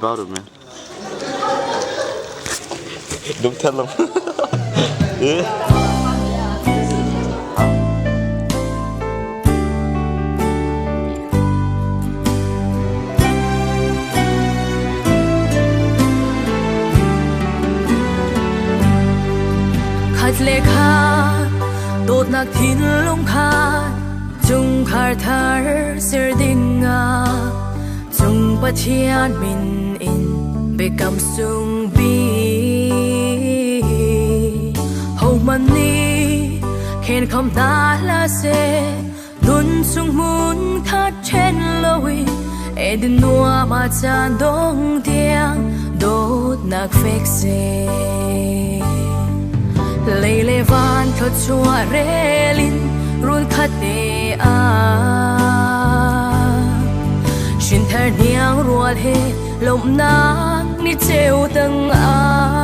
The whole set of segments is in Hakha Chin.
About it, man. Don't tell them. Yeah. Khat le khat dawtnak thinlung kha chungkhar thar ser ding ah Cung Pathian min in biakam sung bik hohmanh nih khenkham hna hlah seh nun chung hmun khat ṭhen loin Eden nuam ah caan dong tiang dawtnak fek seh. Lei le van thluachuah rel in run khat te ah Hrinthar hniang rual he lawmhnak ni ceu tang ah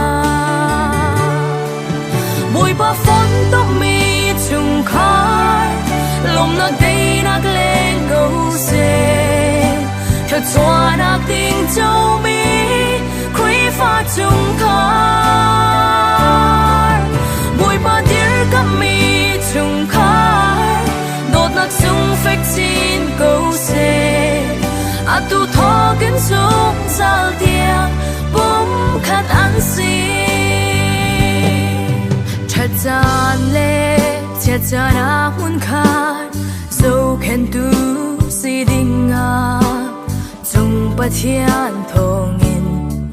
Bawipa fontommi chungkhar lawmhnak deinak leng ko seh Thluachuahnak ding comi Khrihfa chungkhar Bawipa dirkammi chungkhar dawtnak sung fek chin ko seh atu thawkin zungzal tiang pumkhat an si Ṭhat caan le chiat caan ah hmunkhar zohkhenhtu si ding ah Cung Pathian thawngin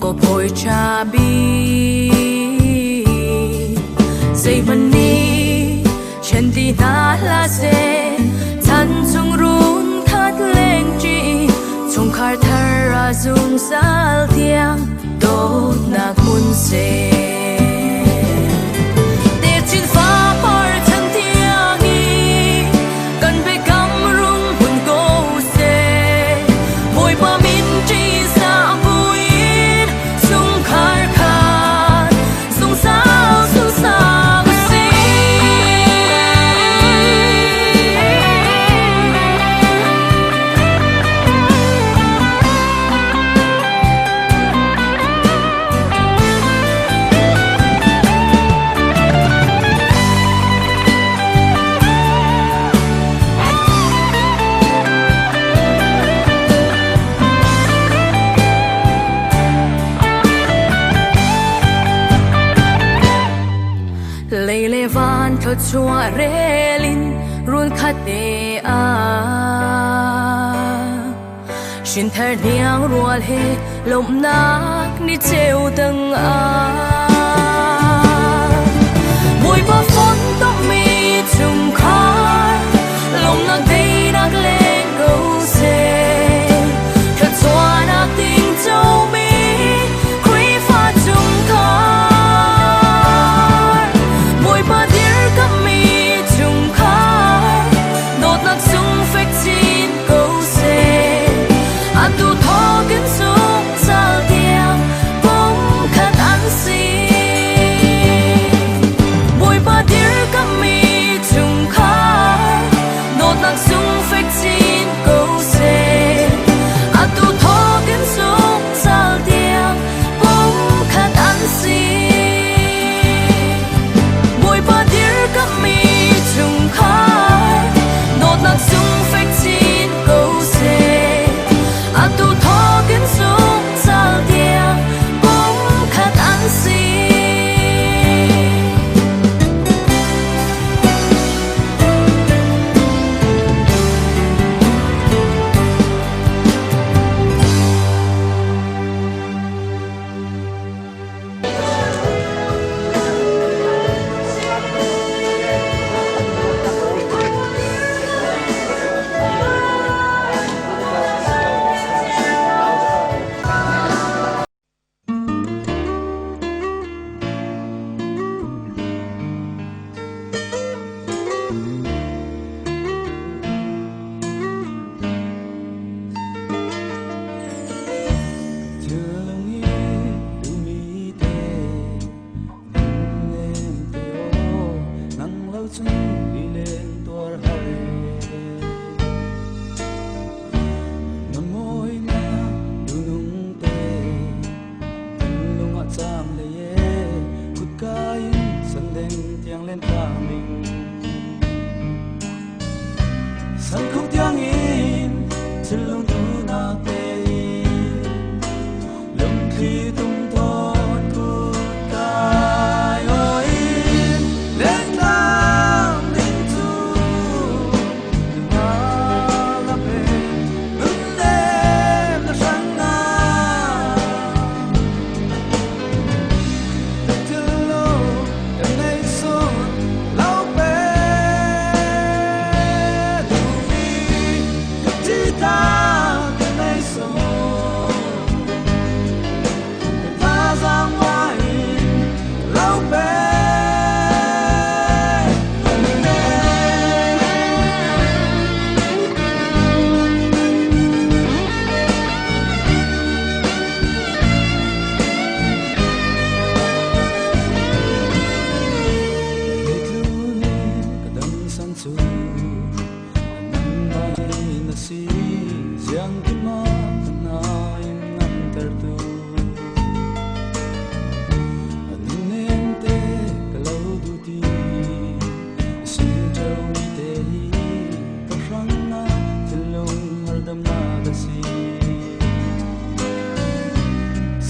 ka phawi ṭha bik. Zeihmanh nih ṭhen ti hna hlah seh, chan chung run khat lengṭi, chungkhar thar ah zungzal tiang dawtnak hmun seh. Techin fapar chan tiang i kan biakam rung hmun ko seh. Bawipa min ṭihzah buin chungkhar khat zungzal zungzal u sih. Lei le van thluachuah rel in run khat te ah Hrinthar hniang rual he lawmhnak ni ceu tang ah Bawipa fontommi chungkhar lawmhnak teinak leng ko seh Thluachuahnak ting comi Khrihfa chungkhar Bawipa dirkammi chungkhar dawtnak sung fek chin ko seh atu thawkin zungzal tiang pumkhat an si.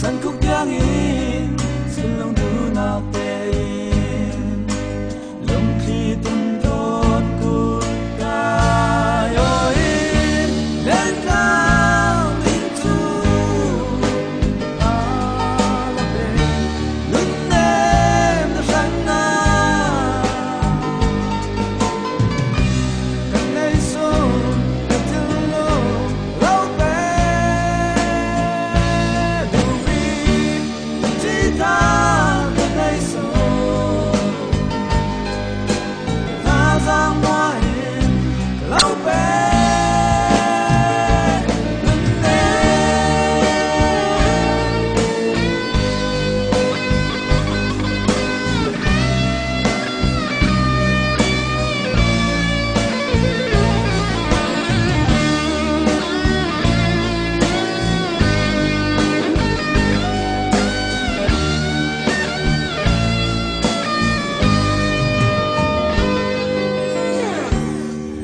Sankhuk tiangin thinlung duhnak tein lungthli tum tawn kut kai in lentlang ding cu a pe nunnem na hrangnak kan nei sung ka thinlung lo pe duhmi ṭihta ka nei sung thazaang in lo pe nunnem.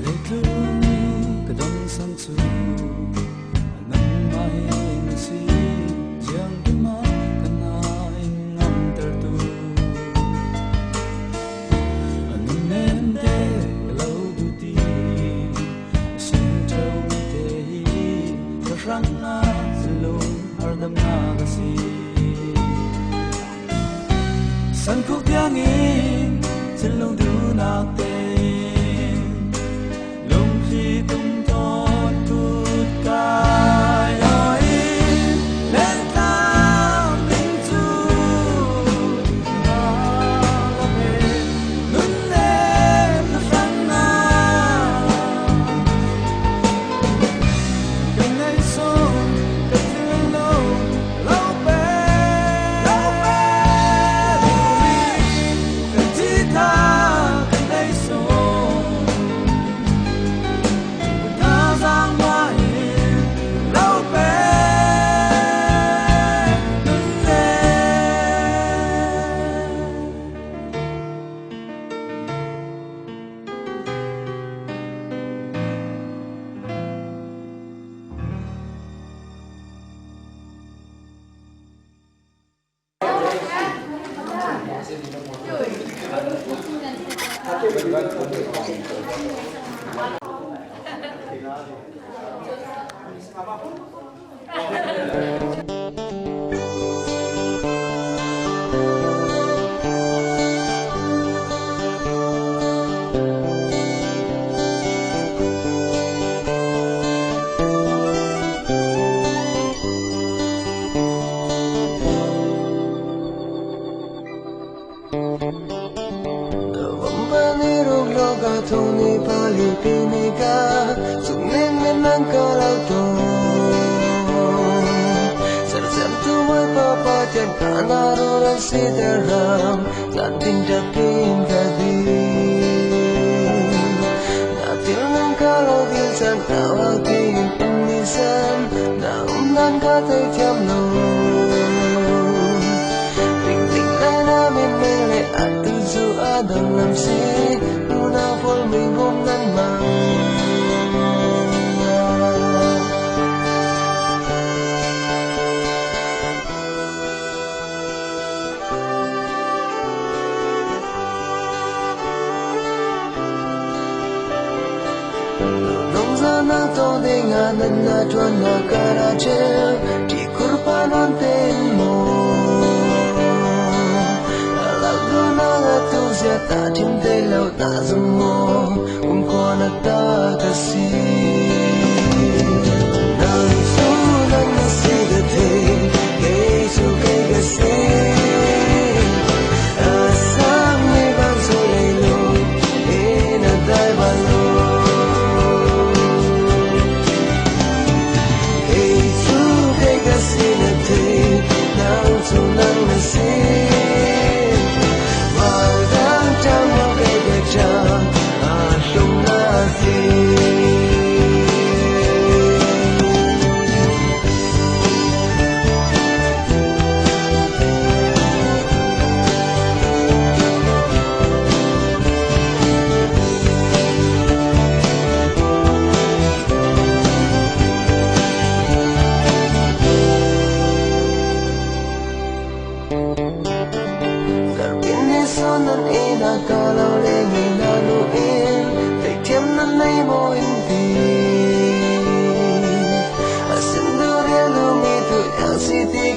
Leitlung ka dong san cu nangmah hi na si, ziang kima ka na in ngamtertu. Nunnem te ka lo du ti, sin ṭheo mi te hi ka hrangah zilung hardamnak a si. Sankhuk tiangin thinlung duhnak tein lungthli tum tawn kut kai in lentlang ding cu na pe nunnem na hrangnak kan nei sung ka thinlung lo pe duhmi kan ṭihta kan nei sung thazaang in lo pe nunnem.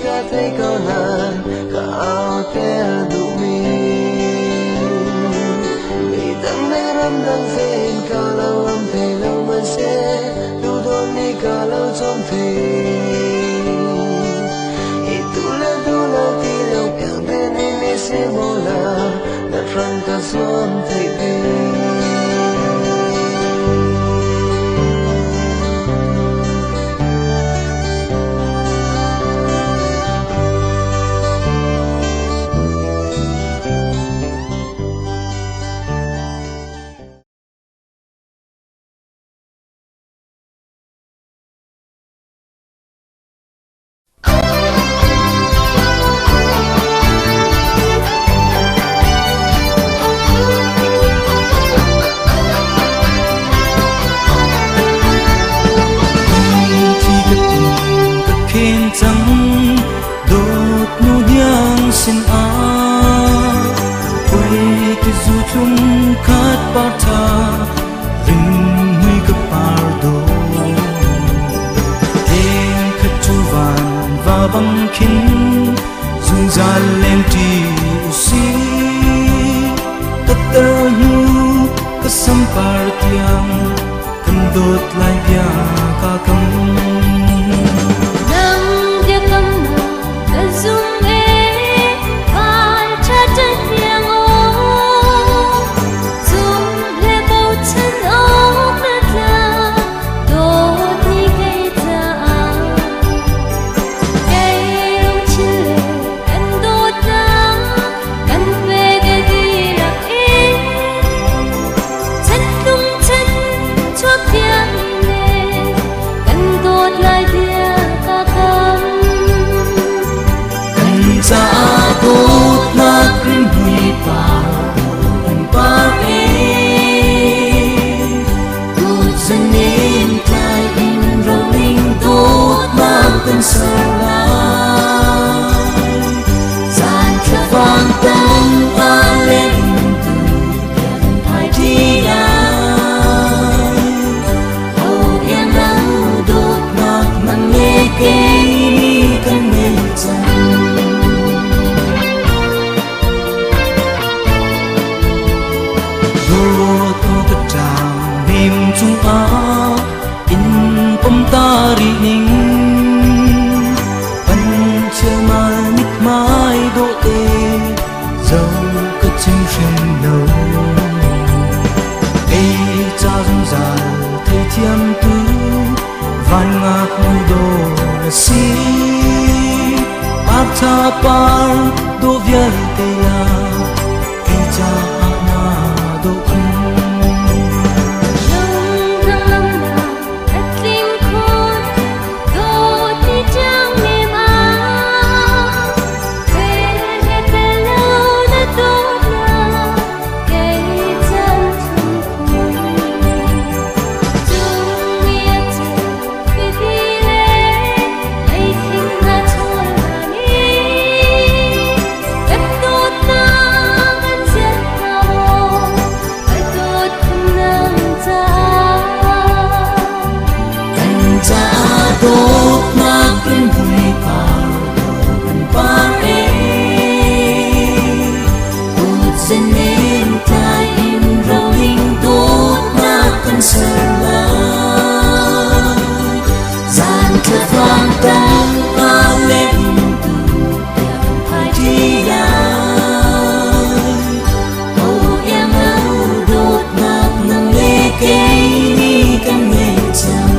Ka thei ko nain ka auter duhmi. Mi dang le ramdang fein ka lo am thei lo hmanhseh duhdawt nih ka lo cawm thei. I tu le tu lo ti lo piang te nih ni si maw la na hrang ka zuam theih pi. Thi ka tum ka khen cang dawt nu hniang sin ah Khuai ti zu thlum khat par tha rim mui ka par do Leng khat chu van va bang khin zungzal leng ṭi usi Ka tar hnu ka sampar tiang kan dawt lai bia ka kam. Nang biakam na ka zum e van ṭha tiang aw zum le bochan awk na tla dawt ni kei caah kei lungthin le kan dawtnak kan pek e dihlak in chan tlung chan chuak tiang le kan dawt lai bia ka kam. Kan caah dawtnak rimhmui par kan par e Kut in tlai in roling dawtnak kan ser lai Zan thlavang tang a len tu kan phai ṭi lai Ho iang lo dawtnak nang le kei nih kan ngei cang. Dawt ka ṭang nem cungah in pom ta rih ning Pan chialmal mithmai dawh te zo ka chim hrim lo Kei ca zungzal theithiam tu van ngaknu dawh na si Par tha par dawh vialte la kei caah na dawh khun. Lung hnangamnak a tling khun dawt ni ṭiang nem ah fel he fel lo na dawtnak kei chan chung khun cung i a ceu pipi le leithing na chawl hna nih kan dawtnak an ziat hnga maw ka dawt khun nang caah. Kan caah dawtnak rimhmui par kan par e Kut in tlai in roling dawtnak kan ser lai Zan thlavang tang a len tu kan phai ṭi lai Ho iang lo dawtnak nang le kei nih kan ngei cang.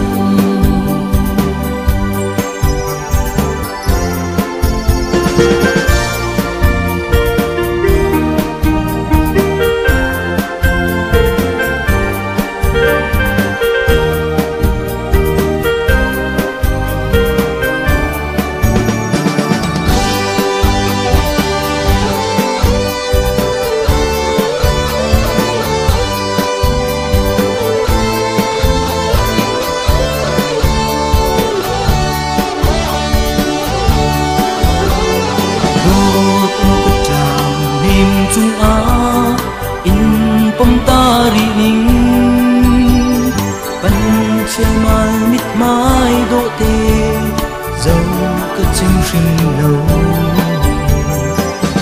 lo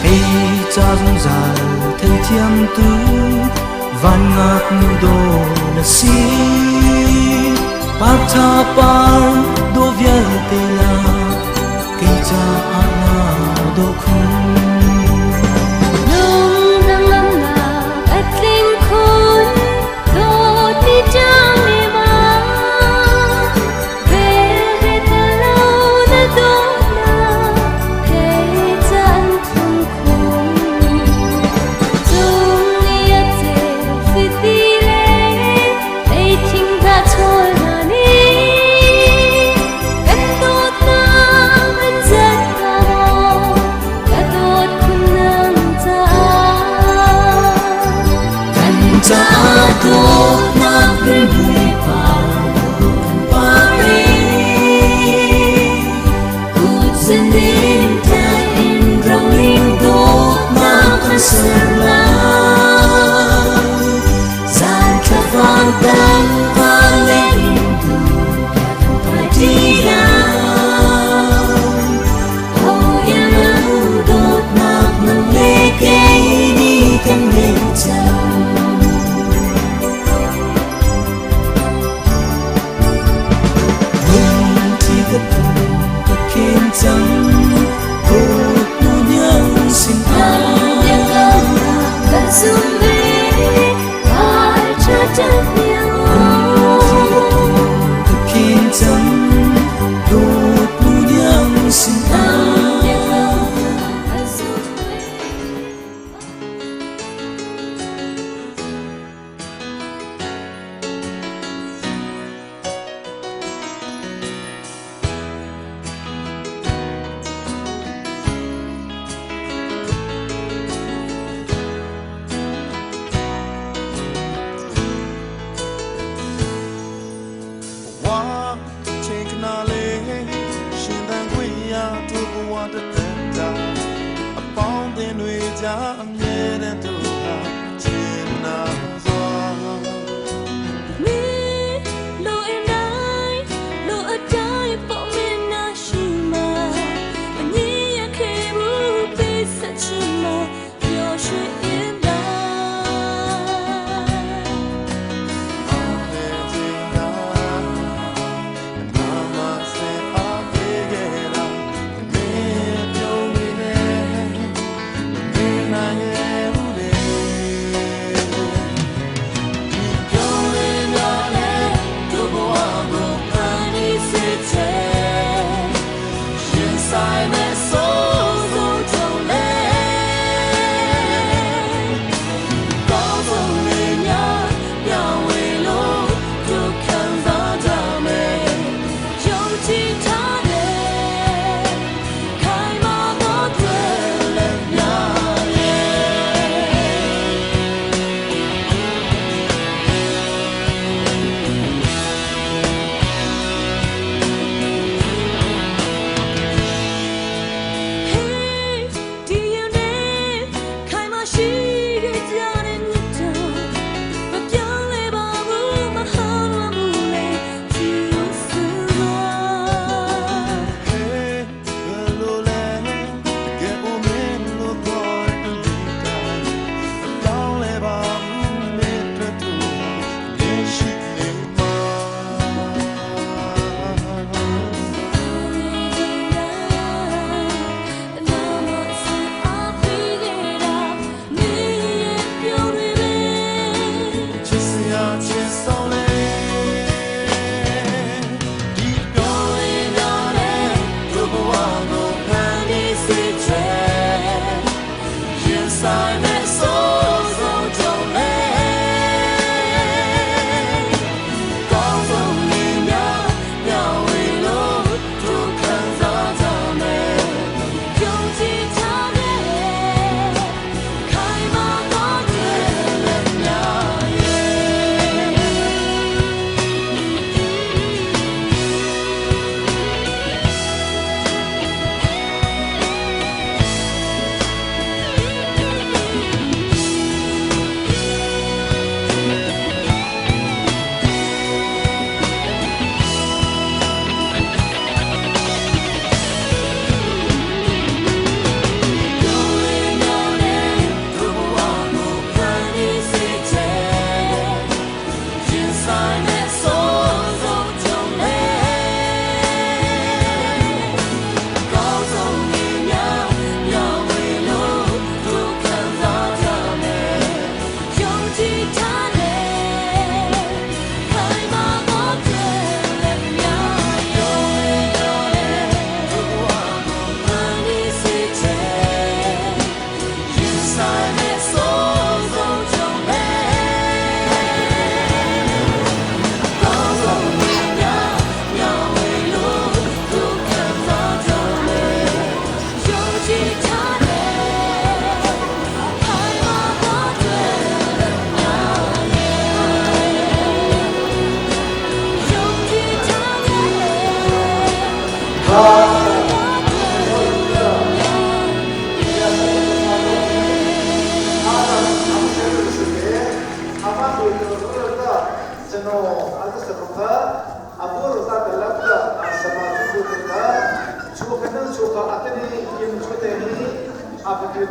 Kei ca zungzal theithiam tu van ngak nu dawh na si Partha par dawh vialte la kei caah na dawh khun. Lungdang a tling khun dawt ni ṭang ni ma vel he tel lo na dawtnak kei can tlung khun Cung ni a ceu fiti le meithing hna chawl hna nih kan dawtnak an zat hnga maw ka dawt khun nang caah Kan caah dawtnak rimhmui par kan par i Kut in tlai in roling dawtnak kan ser lai Zan thlafang tang pa len tu kan ṭi lai. Oh iang Dawtnak nang le kei nih kan ngei cang. Lungthi ka tum ka khen cang dawt nu hniang sin ah Kan zum ve par cha cha niang Lungthi ka tum ka khen cang dawt nu hniang sin ah Kan zum ve. ဝါချိန်ခဏလေးရှင်တန်ခွင့်ရတို့ဘဝတသက်တာအပေါင်းအသင်းတွေကြားအမြဲတမ်းတို့ဟာချင်နာစွာ မင်းလိုအင်တိုင်းလိုအတိုင်းပေါ့မင်းနာရှိမှာအငင်းရခဲ့ဘူးပေးဆက်ချင်မှာပျော်ရွှင်အင်းသာ အောင်တဲ့ချိန်ကနာမစင်အားပေးခဲ့တာမင်းပြုံးနေတယ်မင်းနိုင်ရဲ့ဘူးလေ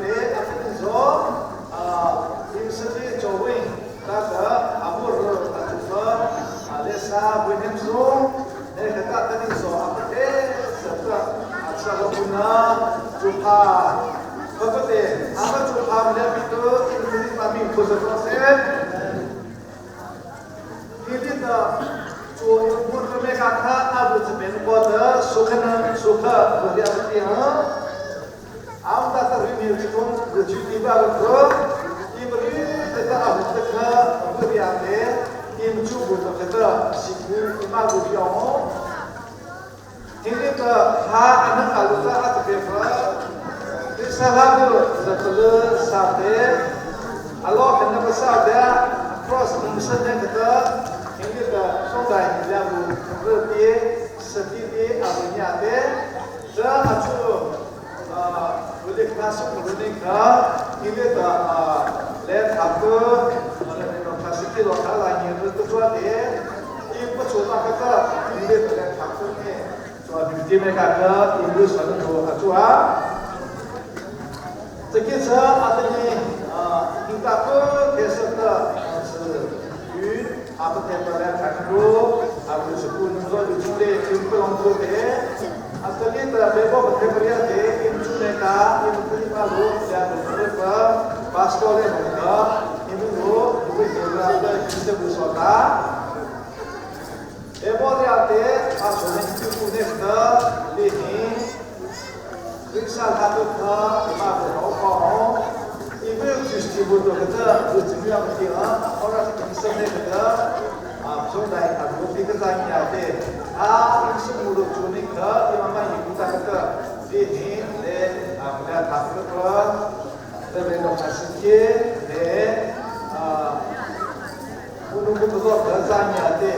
te a zo Imsati Chowing ta amur atufa alesa buinem so ne kata tani so apate sata acha puna chupa pagate ama chupa mle pito imuni pami khozo se Hilita chu mur me ka kha abu chen ko da sukhana sukha bhya pati ha am ta ta ri mi ki ko ju ti ba ko im ri ta abu ta kha bhya te im chu bu ta ta siku ma bu pyo Hilita ha anak alu ta at pe fa ti sa la bu za ta le sa te alo kan na sa de across the sa ne ta hilita song dai ni la bu re ti sa ti ti abu nya te za a chu boleh masuk boleh ka hilita le tha ko le no ka si ti lo ka la ni ru tu chua te i pa chu ta ka ka hilita le tha ko ne chua bi ti me ka ka i lu sa no a chua 这个车阿的呢，应该不开始的是与阿不太不来看路，阿不是不能做就出来就不能做的，阿这里的别个不太不了的，因出来个，因不里马路，两个出来个，巴士高来弄个，因为路不会走了的，其实不说的。别个了的，阿说的就不那个，你。Rizal hatu ka ma ko ko ibu distributor kata bu jimya mti a ora kisam ne kata a so dai a bu ti ka zai ya te a in su mu ro chu ni ka imama yi ku ta kata di ni le a mla tha ko ko te be no ka si ke le a bu nu bu ko ka zai ya te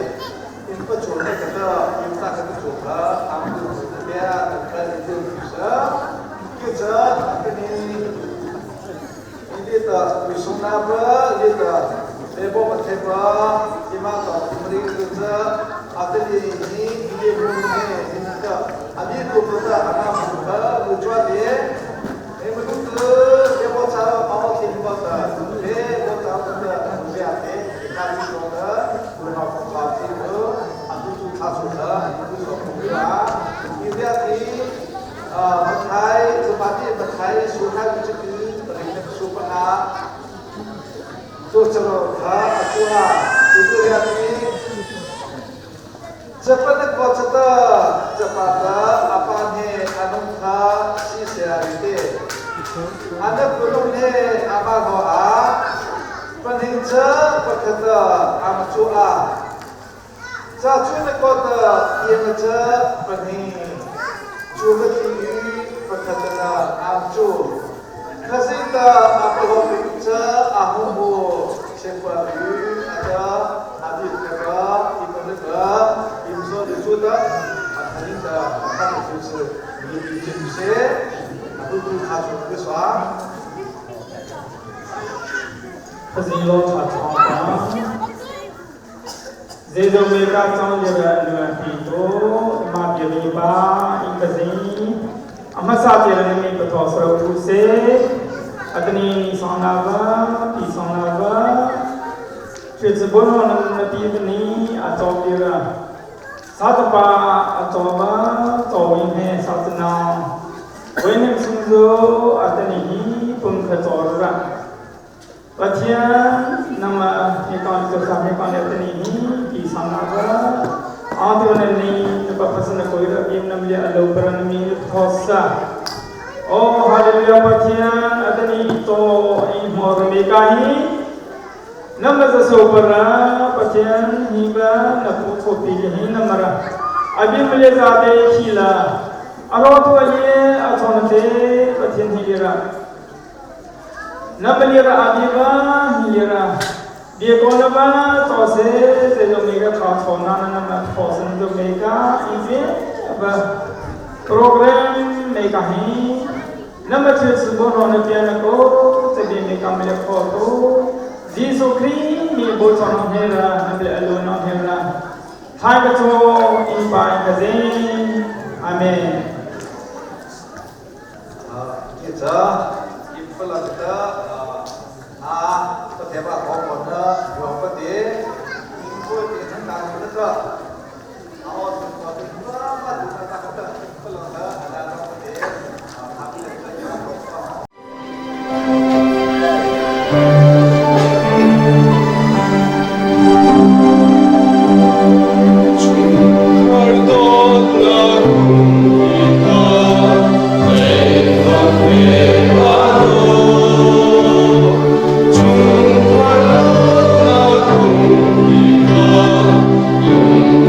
in pa chu ne kata im ta kata chu ka am bu te ya ka ni tu ke cha ni lita wisung na ba lita lebo pa the ba ima ta mri ke cha ateli ni ni bu ne ni ka abi ko ko ta ana bu ka bu chwa de e mu tu lebo cha pa o tin ba ta le bo ta ta bu ya te ka ni so da bu ha ko pa ti bu a tu tu tha su da bu so ku ya ni ya ti มาไทยสุปาติมาไทยสุไทยจะคือปริญญาสุปนาตัวจรขาตัวitu ya ni cepat ko chata chapata apa ne anung kha si se ari te anak kulung ne ama ho a paning cha pakhata am chu a cha chu ne ko ta yem cha paning chu ka ti pakhata am chu khasita apa ho cha ahu ho sekwa yu ada abi ka ipan ka imso de chu ta athanin ta kha chu se ni ni chu se abu tu kha chu ke swa ခစီလောချာချောင်းပါဇေဇမေကချောင်းရရလွန်ဟီတိုအမပြေလီပါအင်ကစီအမစာကျေရနေမိပတော်ဆရဖူစေအတနီဆောင်နာဘာတီဆောင်နာဘာချွေစဘောနနတီတနီအတော်ပြေရာသာတပါအတော်ဘာတော်ဝင်းဟဲသာတနာဝင်းနေဆုံဇောအတနီပုန်ခတော်ရ Pathian nama hekon ke sa hekon le tani hi ki samna ba adu ne ni pa pasna koi ra bim nam le alo pran mi thosa o hallelujah Pathian adani to i mor me ka hi nam za so para Pathian hi ba na pu tho pi hi namara abim le za de khila aro to ye a chon te Pathian hi ra Namalira abiba hira dia kona ba to se se jo mega kha tho na na na tho san jo mega ize ba program mega hi nama che su bo ro na pya na ko te bi mega me kho to Jesu Christ mi bo chon he ra na be alo na he ra thai ka cho in pa ka zin amen 啊，一则。Pala a patheba ko ko na yo pate ko te chan ta ni ta a o ko te ma ma du ta ta ta pala ta ada ta pate a pi ta ya ko. Chungkhar dawtnak umpi hna, zeihmanh he aa dawh. Chungkhar dawtnak umpi hna, lung.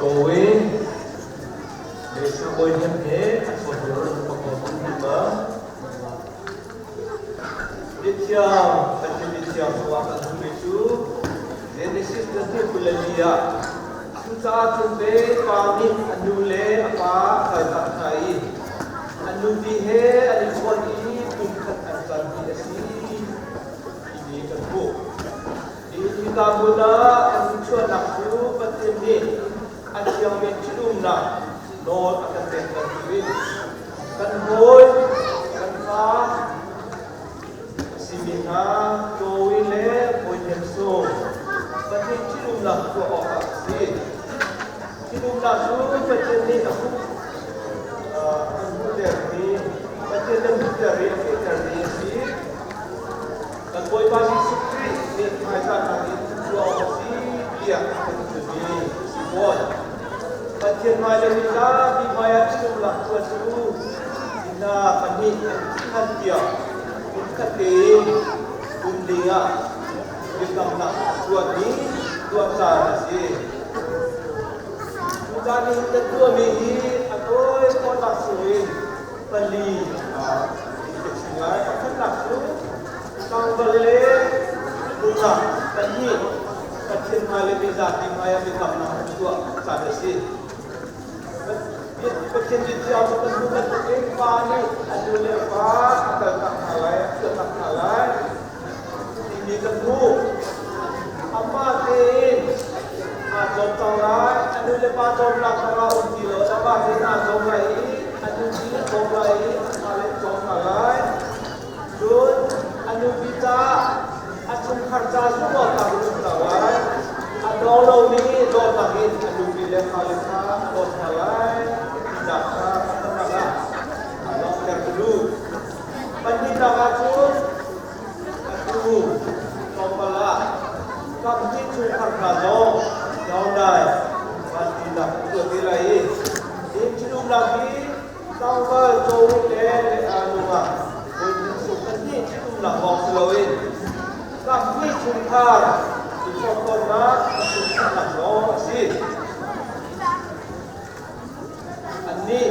Kawi Malaysia bawi hnem he a chuahter pakhat hna. Mithiang Pathian mithiang chungah kan hmuhmi cu Genesis 22 ah cucaah cun pe pa nih a nu le a pa a kaltak hna i an nupi he an i chawn i pumkhat an can ti a si timi kan hmuh. Hika hmun ah kan chuahnak cu Pathian nih a thiangmi ṭhitumnak nawl a kan pek bantukin kan hawi, kan fa a simi hna cawi le hawi sung Pathian ṭhitumnak tuah awkah a si. Ṭhitumnak cu Pathian nih a hmuh an hmuhtermi, Pathian nih a hmuhter i a fehtermi a si. Kan Bawipa Jesuh Khrih nih hmaizahnak in tuah awk a si tiah a kan chimmi a si fawn. Pathian hmai le mizapi hmaiah ṭhitumnak tuah cu hna pahnih an thih tiang hmunkhat tein um dingah biakamnak tuahmi tuah caan a si. Cucaah nihin kan tuahmi hi a tawi khawhnak chungin pali ka chim lai. Pakhatnak cu tlangval le nungak pahnih Pathian hmai le mizapi hmai ah biakamnak an tuah caan a si. Pathian biathiang cu kan hmuh bantukin pa nih a nu le a pa a kaltak hna lai, a chuahtak hna lai timi kan hmuh. Amah tein aa cawm cang lai, a nu le pa cawmnak kha um ti lo, amah tein aa cawm lai i a nupi a cawm lai i a fale a cawm hna lai. Cun a nupi caah a chungkhar ca zumh-awktlak in um hna lai. A dawng lomi dawtnak in a nupi le fale kha a dawt hna lai tinak kha pakhatnak ah a langhter ka duh. Pahnihnak ah cun atu tlawmpal ah kamhnih chungkhar hna zong downline vantinak an tuah te lai i hi ṭhitumnak hi tlangval cawhut le nungak voithum suk pahnih ṭhitumnak lawng si loin kamhnih chungkhar i chawktawnnak a sungthannak zong a si. Annih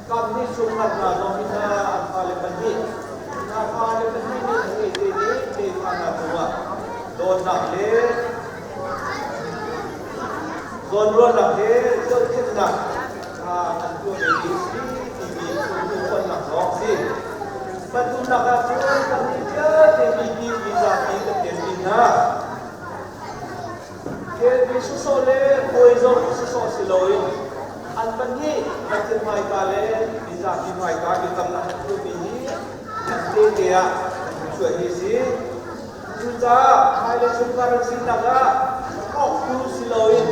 Kamhnih chungkhat hna zong hi hna an fale pahnih, hna fale pahnih nih an ngeih te nih tefa hna cungah dawtnak le zawnruahnak he zohkhenhnak kha an tuah ve ding si timi chungkhar zong si. Pathumnak ah cun kannih vialte mipi mizapi kan telmi hna. Kelpi sawsawh le bawi zong sawsawh si loin an pahnih Pathian hmaika le mizapi hmaika biakamnak an tuahmi hi an tete ah an chuah hi a si. Cucaah hmailei chungkhar an sinak ah hrawktu si loin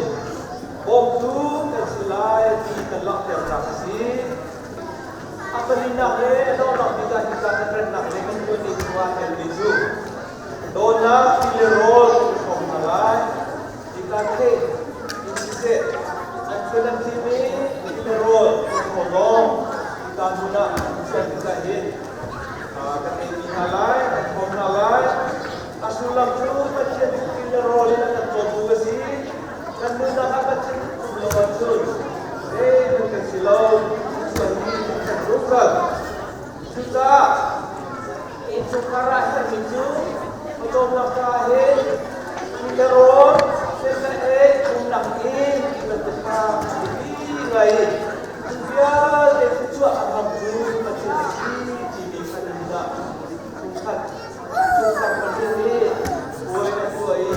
bawmtu kan si lai ti kan langhternak a si. A palinak le a donghnak bik ah hika kan rennak le kan tuanmi chungah telmi cu Dawtnak ti le rawl kan i hrawm hna lai. Hika theih in siseh, an chuan an thim i ti le rawl kan hrawm lawng hika hmun ah an chuan tikah hin kan eimi hna lai, kan hrawm hna lai. A sullam cu Pathian cu ti le rawl in a kan cawmtu a si. Kan nunnak ah Pathian um lo ahcun zeihmanh kan si lo. Sual hi kan zungzal. Cucaah innchungkhar ah herhmi cu pawcawmnak caah hin ti le rawl, thil le ei, umnak inn ti bantuk kha a biapi ngai i cu vialte thluachuah a hram cu Pathian a si timi kha nan dah chungkhat chungkhar Pathian nih puai an tuah i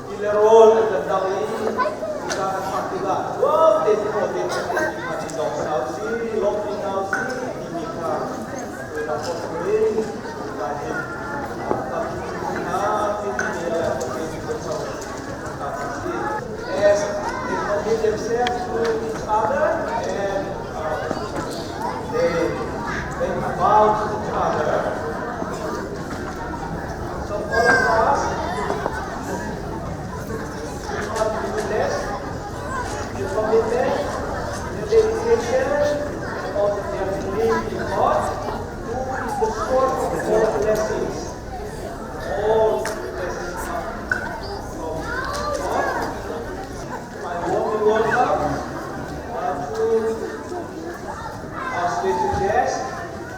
ti le rawl an kan dangh i hika kan phak tikah nuam tein thaw tein kan ei hna ti lawng hna usih, lawmhpi hna usih timi kha tuinak kong in hika hin As they commit themselves to each other and they make a vow to each other. So all of us, you are to do this, you committed. patience and also their belief in God, who is the source of all blessings. All blessings come from God. I warmly welcome to our special guests,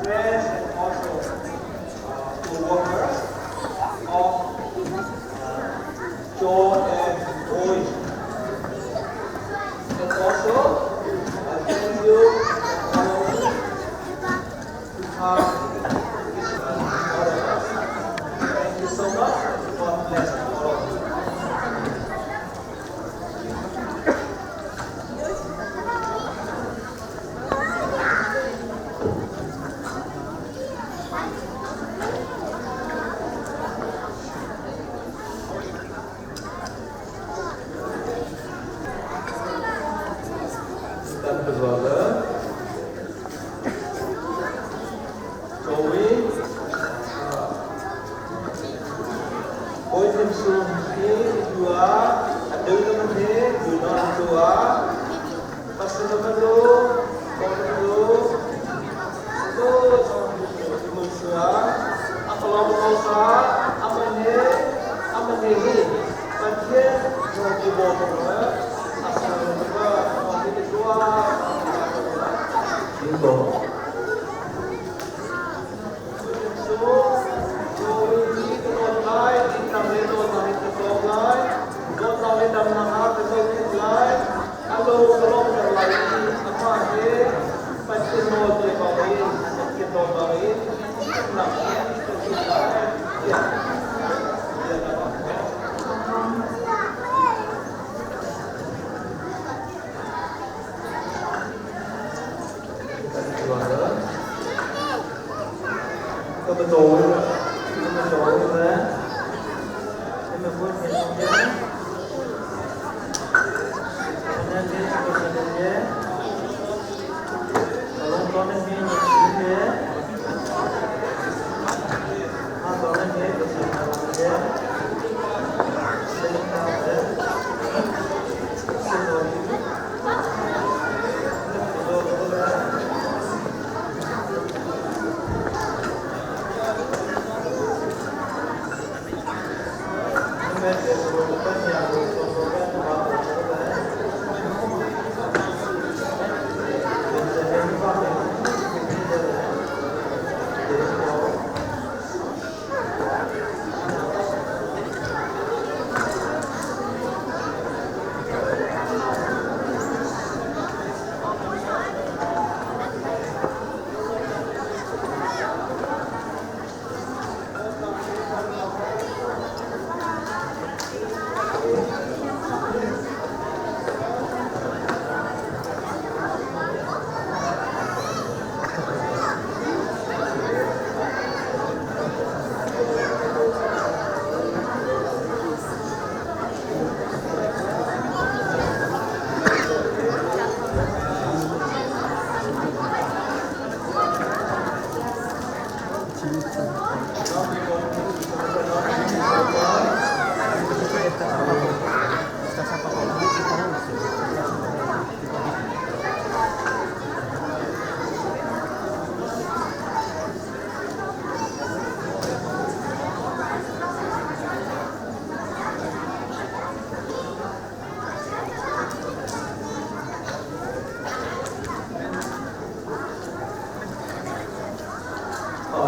friends, and also co-workers of John and Boy. And also, I thank you all of you to come this all of us. Thank you so much. God bless all of you. Dan keluarga Joey Boy Tim Sung hi dua adu naman he dua dua Pasanamalo Komalo Ko Musua Akalong sa Amane Amane hi Patien no ki bo Asanamalo dua Dito. So, Joey hi ka lai in tam le to na hi ka lai do na le dam na ha ka zo ki lai alo ka long ka lai ama he patien no te ba in patien no ba in na ki lai ya ya na ba. Keluarga Kebetul, kebetul na Kebetul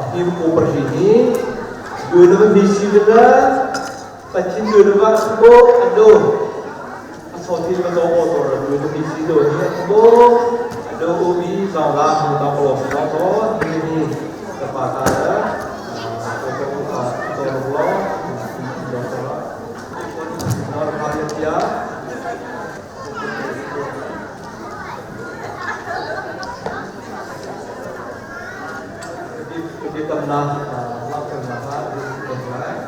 Him ko persini dua misi dela pacin dua ko ado aso ti ma to o to dua misi do ni ko ado ubi zong la mu ta ko lo to ni ni kepala ko ko to lo do to normal ya. Jadi pernah melakukan di online.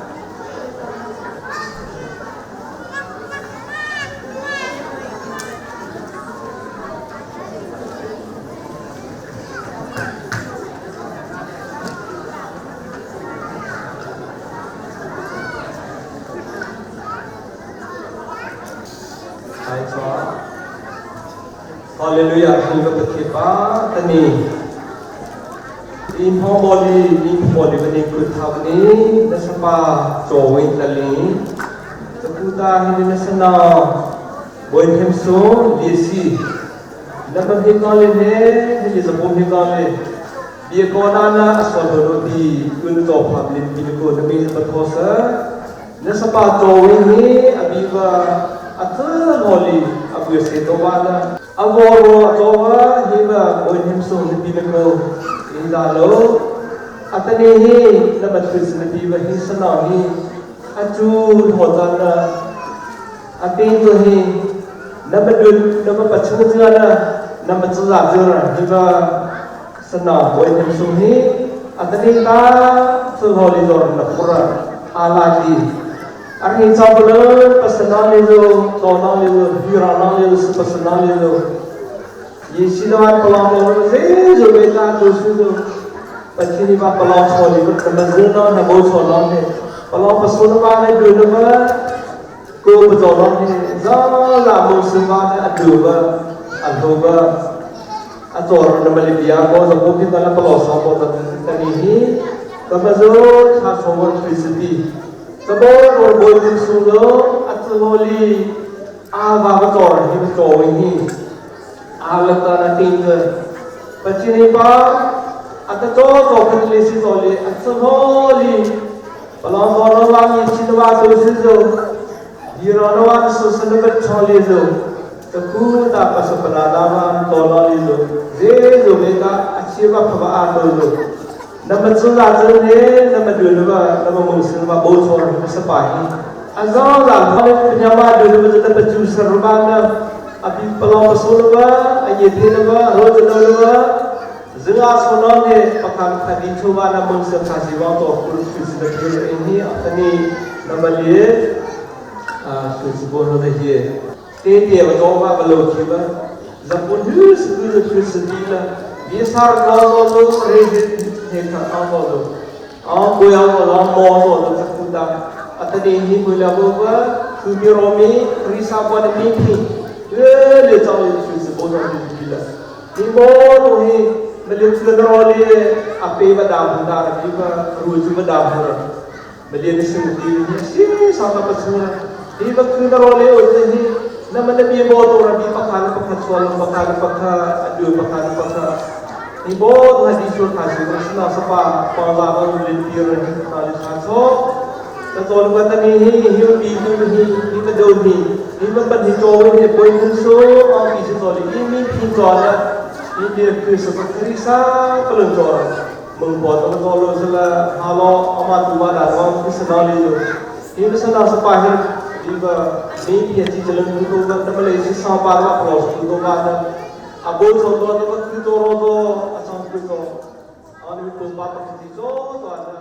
Hai soal. Hallelujah hi va pathian pa tani i phomoli i phomoli bani kut tha bani na sapa chowin tali takuta hi na sana boy them so lesi na pa hi ka le ne hi le zapo hi ka le bia ko na na asol ho ti kun to phap lin pi ko na mi pa tho sa na sapa chowin hi abiva athal holi abu se to wa na aworo atowa hiba boy him so ni pi ko in da lo atani hi na ba thu sin pi ba hi sana hi achu ho ta na atin to hi na ba dun na ba pachu na na na ba chu za ju na hi ba sana boy him so hi atani ta chu holi dor na pura ala di อันนี้ชอบเลยภาษาเลยตัวน้องเลยฮีราน้องเลยภาษาเลยยีสินวันปลอมเลยเซ่จูเบตาตัวสุดปัจจุบันปลอมชอลีก็มันเรื่องน้องนะโบชอน้องเนี่ยปลอมภาษาบ้านในดูนะว่ากูปจอน้องเนี่ยซาลาโมสมาเนี่ยอดูว่าอันโตว่าอันตัวนั้นมันเบียก็จะพูดที่ตอนนั้นปลอมสองปลอมตอนนี้ก็มาโซ่ทาสมวันคริสตี Sabor or boy sulo at holi ava ba tor hi to hi ala ta na ting pachini pa at to to khat le si to le at holi palong bo no wa ni chi wa to si zo yi ro no wa su sa na ba cho le zo ta ku ta pa sa pa na da ma to lo le zo ze zo me ta a chi ba pha ba a to zo 那么自然之呢，那么对了吧？那么蒙生吧，不错，是吧？啊，让让他们不要嘛，对了吧？那么就是吧呢？啊，比不老不说了吧？啊，也对了吧？罗子了吧？人啊，说了呢，把他们看清楚吧？那蒙生他希望做不是的，就是你啊，你那么你啊，就是不说那些，点点不多吧，不漏气吧？人不就是就是的了，你啥高高都是。เฮขเอาโมดูเอาบุยเอาโมดูโมโซดูสักคุณดาอัตติหิบุลาบุวะคือมีโรมีริซาบอนมีพีเออเลจอยคือสบอนมีละมีโมดูฮีมลิสุดรอลีอเปวดาบุดาบิวะรูจุวดาบุระมลินสุดีฮีสิสามาปัสสุระฮีบคือรอลีอุตฮีนมันมีโมดูระบีปะคานปะคชวลปะคานปะคาอดูปะคานปะคา ni bo tu hadi sur kha si ko sna sapa pa la ba lu le pi ro ni na le sa so ta to lu ta ni hi hi bi tu hi hi ma do ni hi ma ban hi to ni boi kun so a bi si to li mi phi to na ni de ku sa pa kri sa ka lu to mong bo to to lo sa la ha lo ama tu ba da lo ku sa na le yo hi ma sa na sa pa hi di ba ni pi chi chalan tu to ba ta ma le si sa pa la pro tu to ba na အဘိုးသောတော်တကတော်တော်အဆောင်ပြုတော်အာနိပုံပါပတိဇောတော်နာ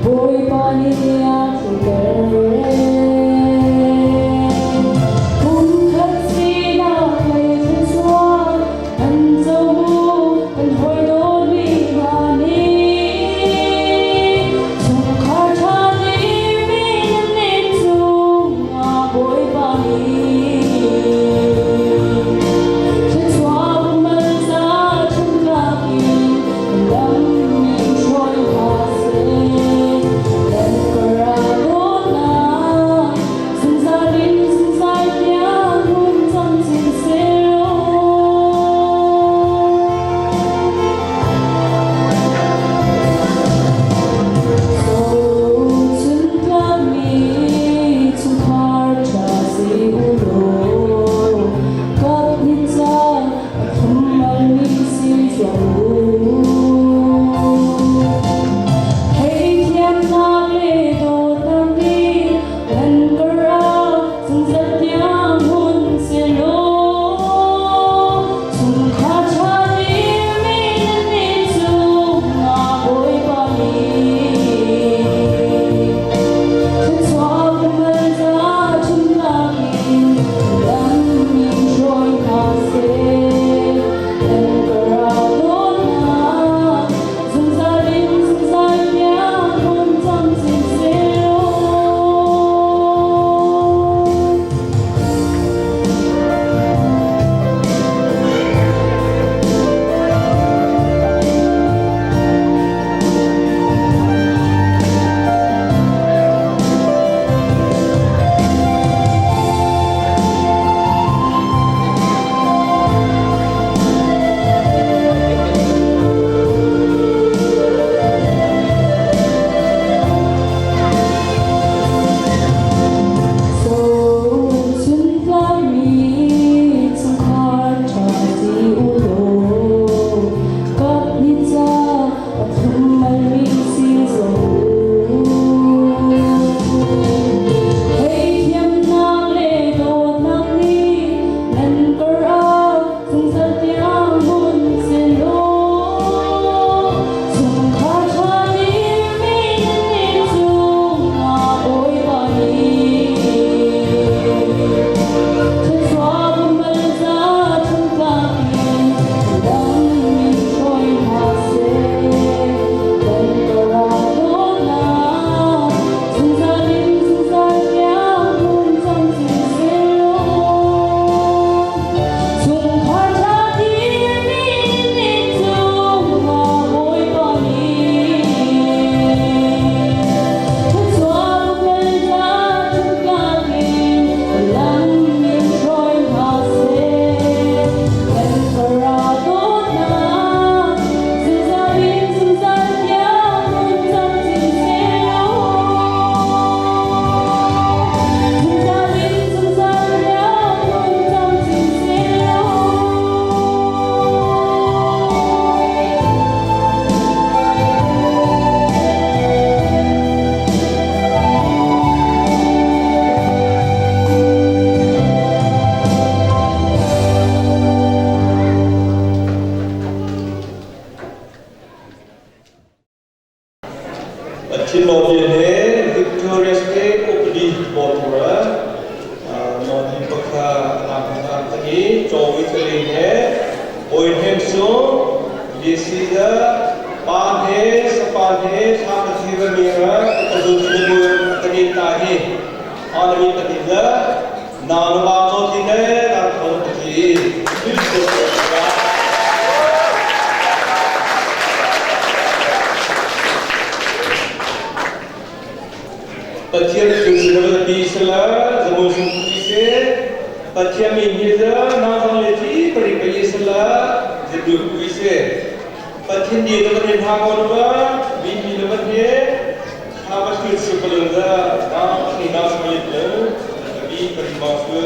Boy, Bonnie, Lisiza pa he sapa he thla ka thi va mi ra ka zu chu ka ni ta hi anami patiza na no ba cho thi ne na tho thi Pathian tu si sala zamu sung ti se Pathian mi hi za na thang le thi pari pa yi sala zidu kui se Pathian ni na ban ha ko ba mi mi na ban he ha ba tu su pa lo za na ni na sa le le bi pari ma fu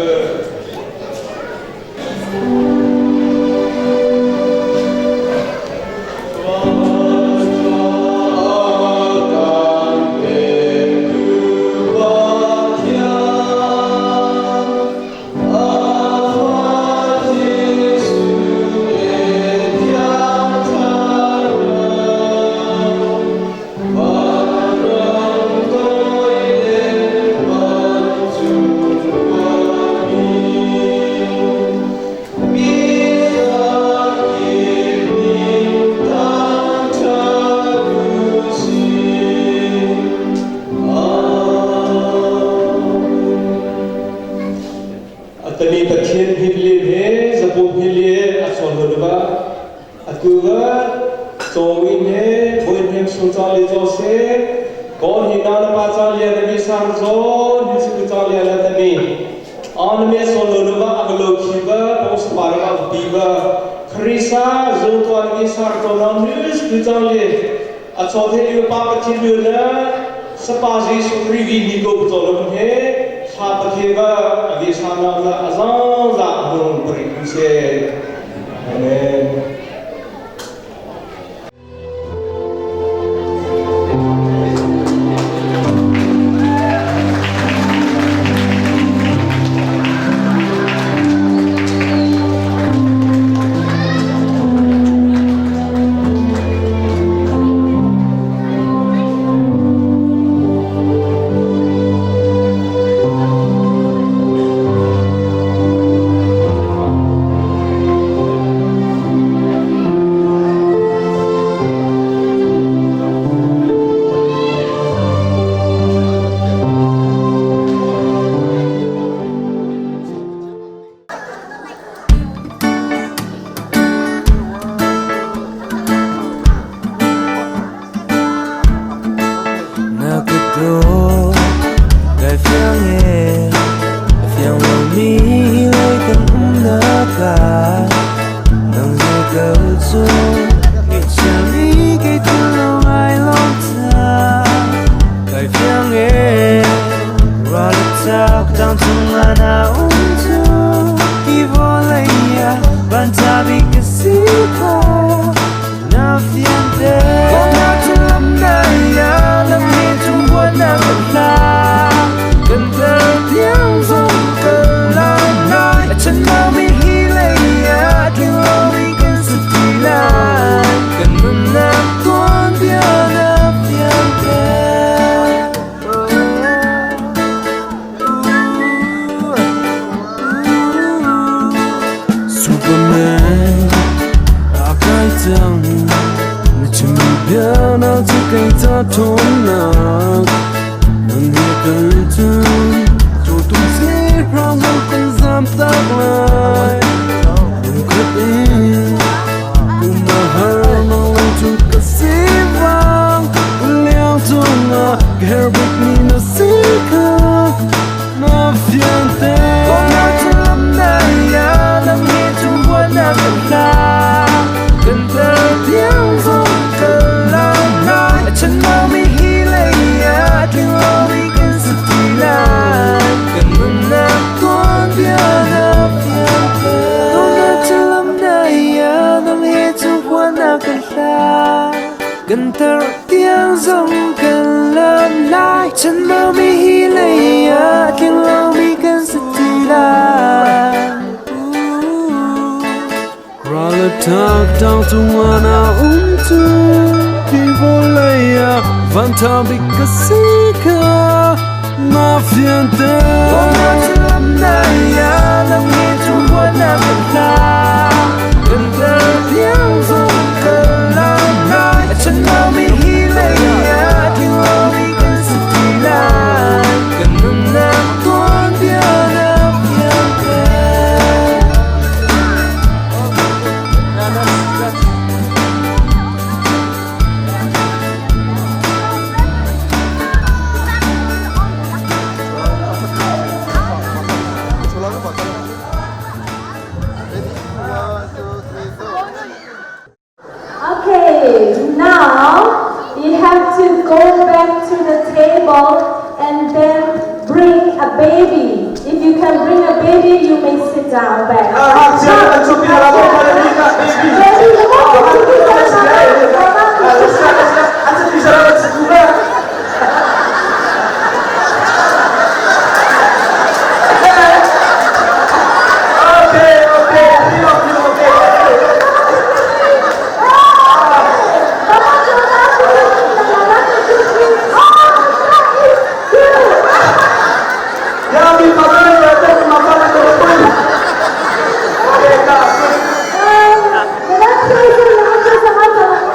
Atani Pathian hili he zapum hili a chon lo ba atuwa chowin he boin hem su cha le zo se kon hi na na pa cha le na mi sang zo ni su cha le la ta mi on me so lo lo ba aglo khi ba pos pa ra ba bi ba khrisa zo to ni sang to na ni su cha le a cho the li pa Pathian lu na sa pa ji su khri vi ni go to lo he sa pa the ba avi sa na la azang la hung pri ku se. Amen. Cần Okay, now you have to go back to the table and then bring a baby. If you can bring a baby, you may sit down back.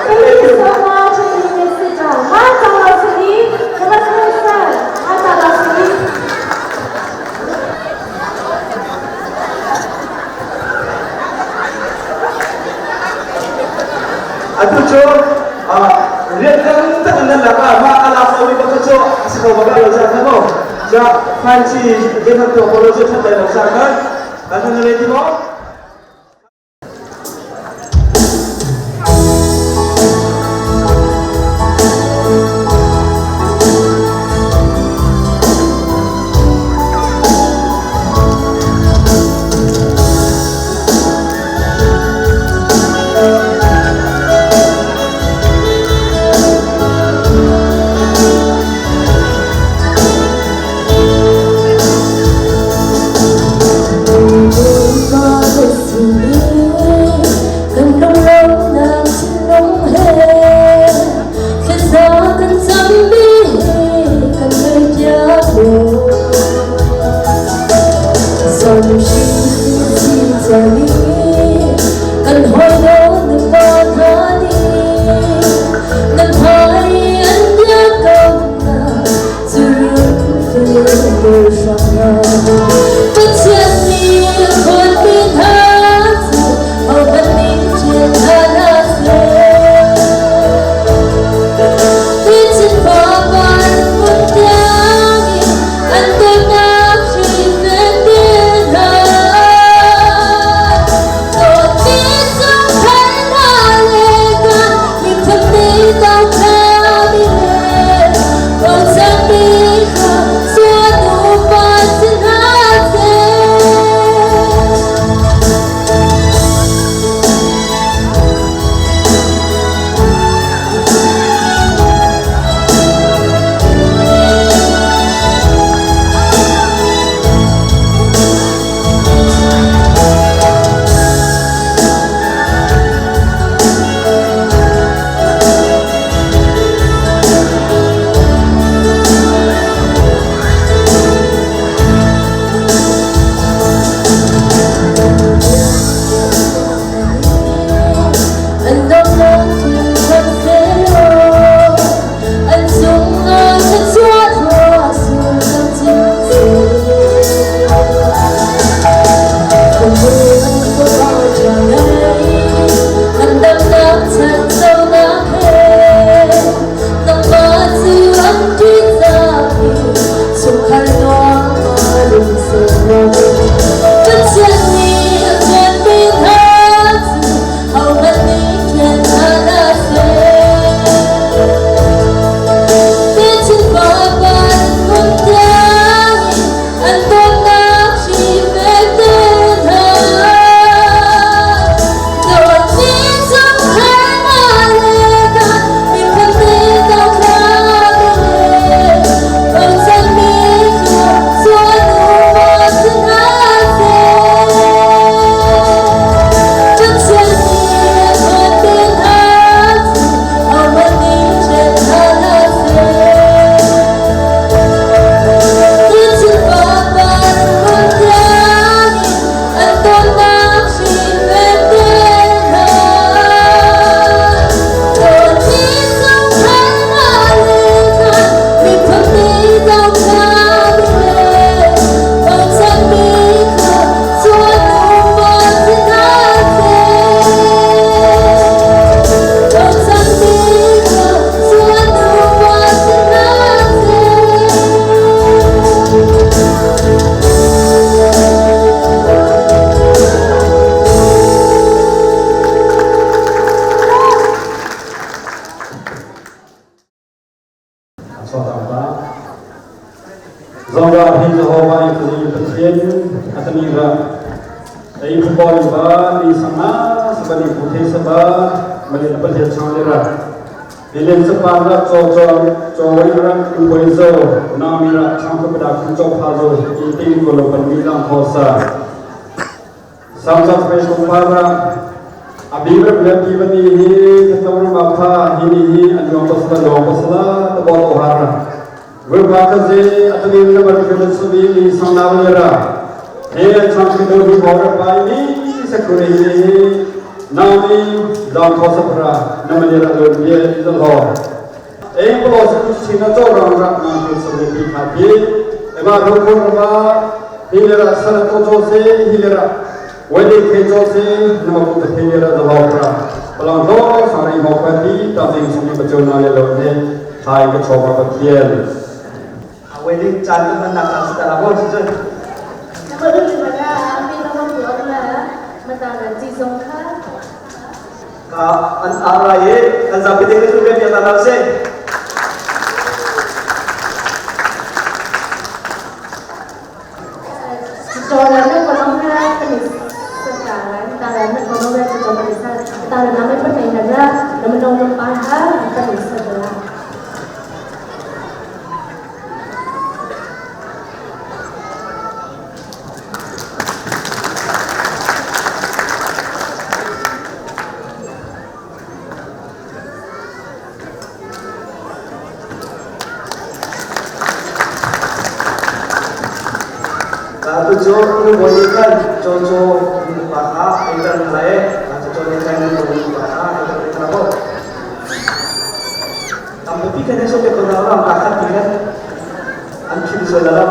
Thank you so much. You may sit down. Atu cu rian kan tak nan lak ah mah ala ko mi bak cu a si ko bak lo sa kha mo ja fancy din han to ko lo chu that lai lo sa kha an han ready mo. Bawipa. Zongah hi Jehovah i Pathian Pathian atani ra ei phubol ba ni sanga sabani puthe saba malin pathian chang le ra Hilen sapa ra cho cho cho wai ra tu boi zo na mi ra chang ko pada khu cho pha zo i ting ko lo pan mi lang kho sa Samsat pe ko pa ra abi ra bla pi bani hi tawr ma pha hi ni hi an yong pasla lo pasla ta bo to har we ba ka je atani na bar ke subi ni sang na le ra he chang ki do hi bo ra pai ni se kure hi na mi dang kho sa pra na ma le ra lo ye za lo e bo sa ku chi na cho ra ra na ke sa le pi kha pi e ma ro ko ra ba hi le ra sa to cho se hi le ra we le ke cho se na ma ku te le ra da lo pra palang do sa ri mo pa pi ta jing sum ni ba cho na le lo ne thai ka cho ba pa thiel Wedding chan man nak sa la bo si chun. Ka an ara ye an za bi de tu be ya na se. Tu cho nu bo ni kan cho cho nu pa kha ai tan lai cho cho ni kan nu bo ni pa kha ai tan la bo. Tam pi kan so ke ko na ram ka khat ti kan an phim so la la.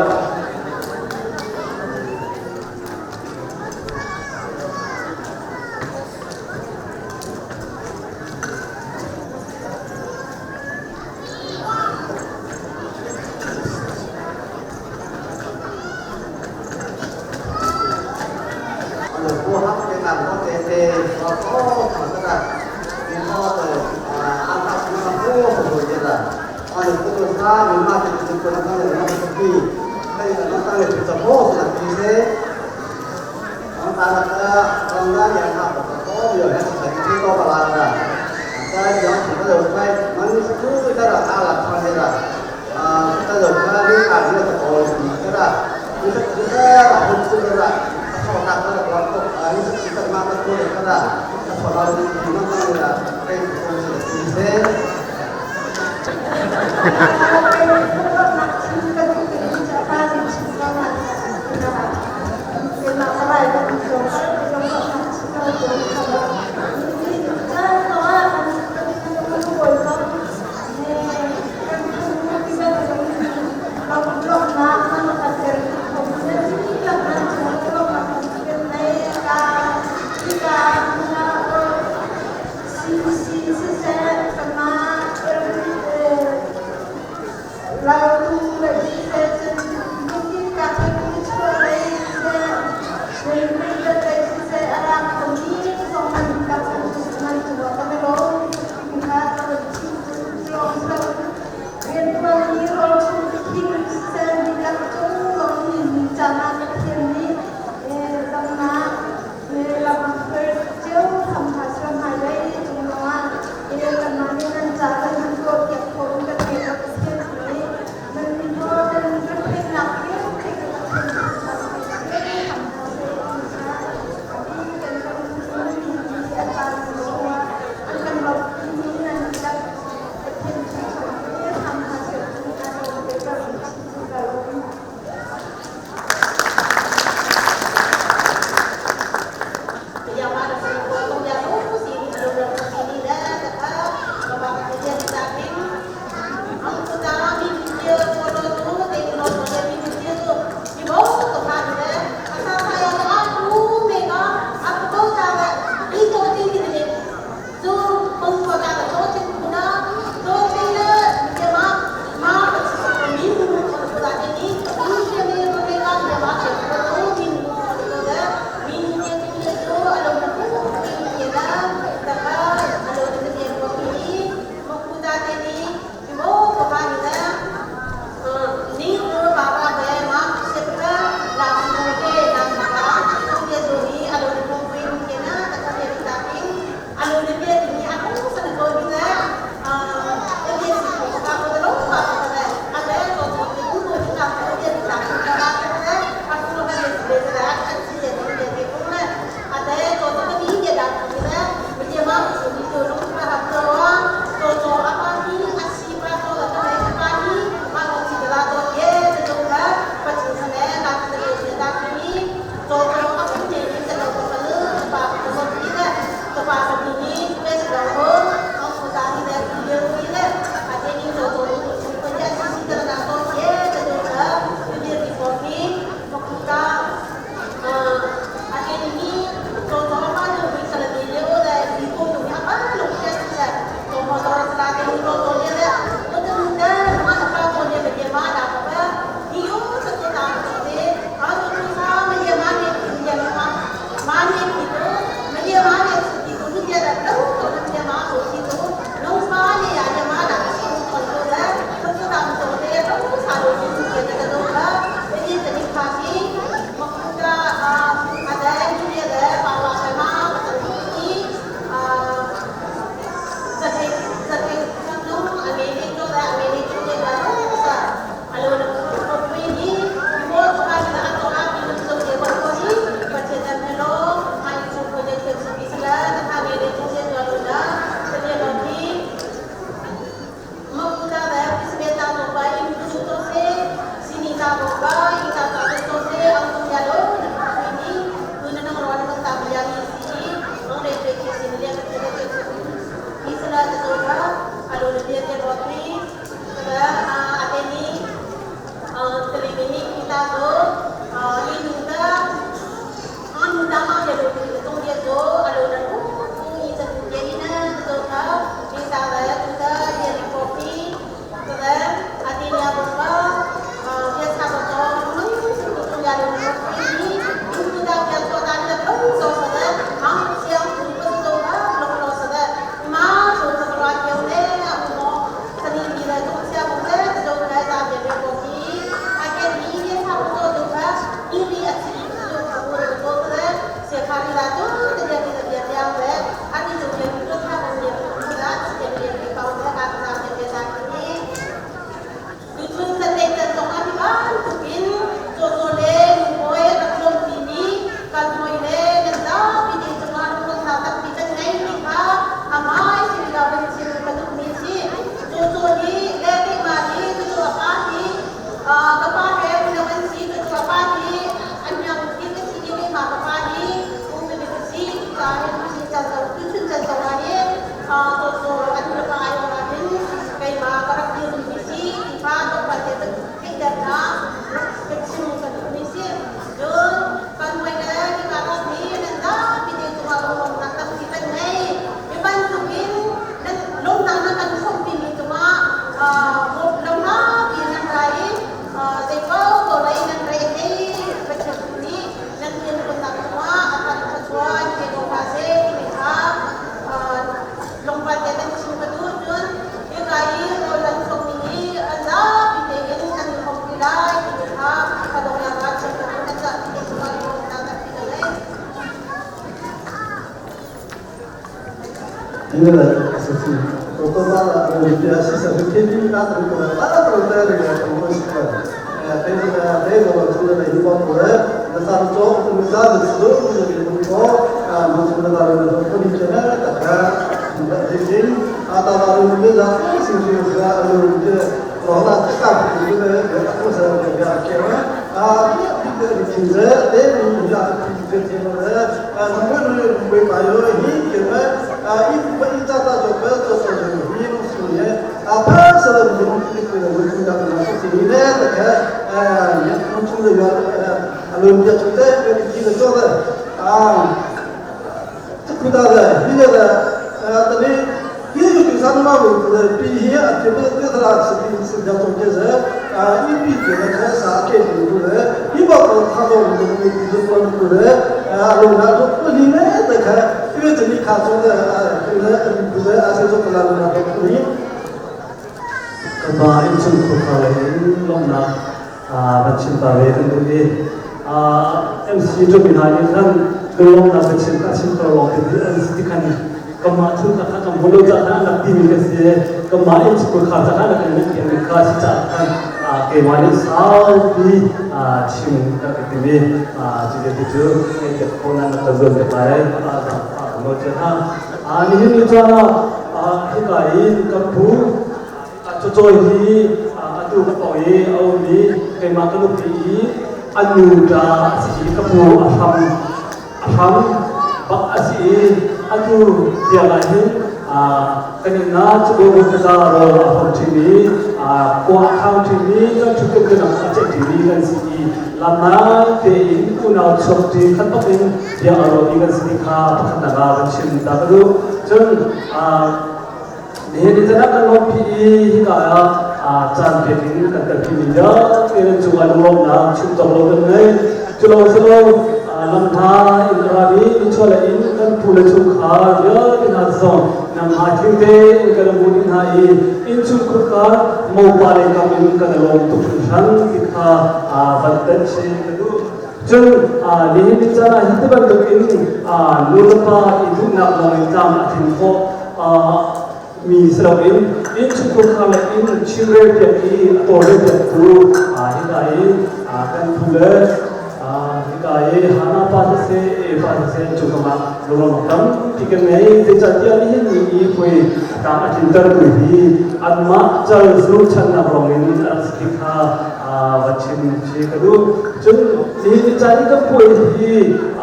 va chim si ka duh. Cun nihin ni caan i kan puai hi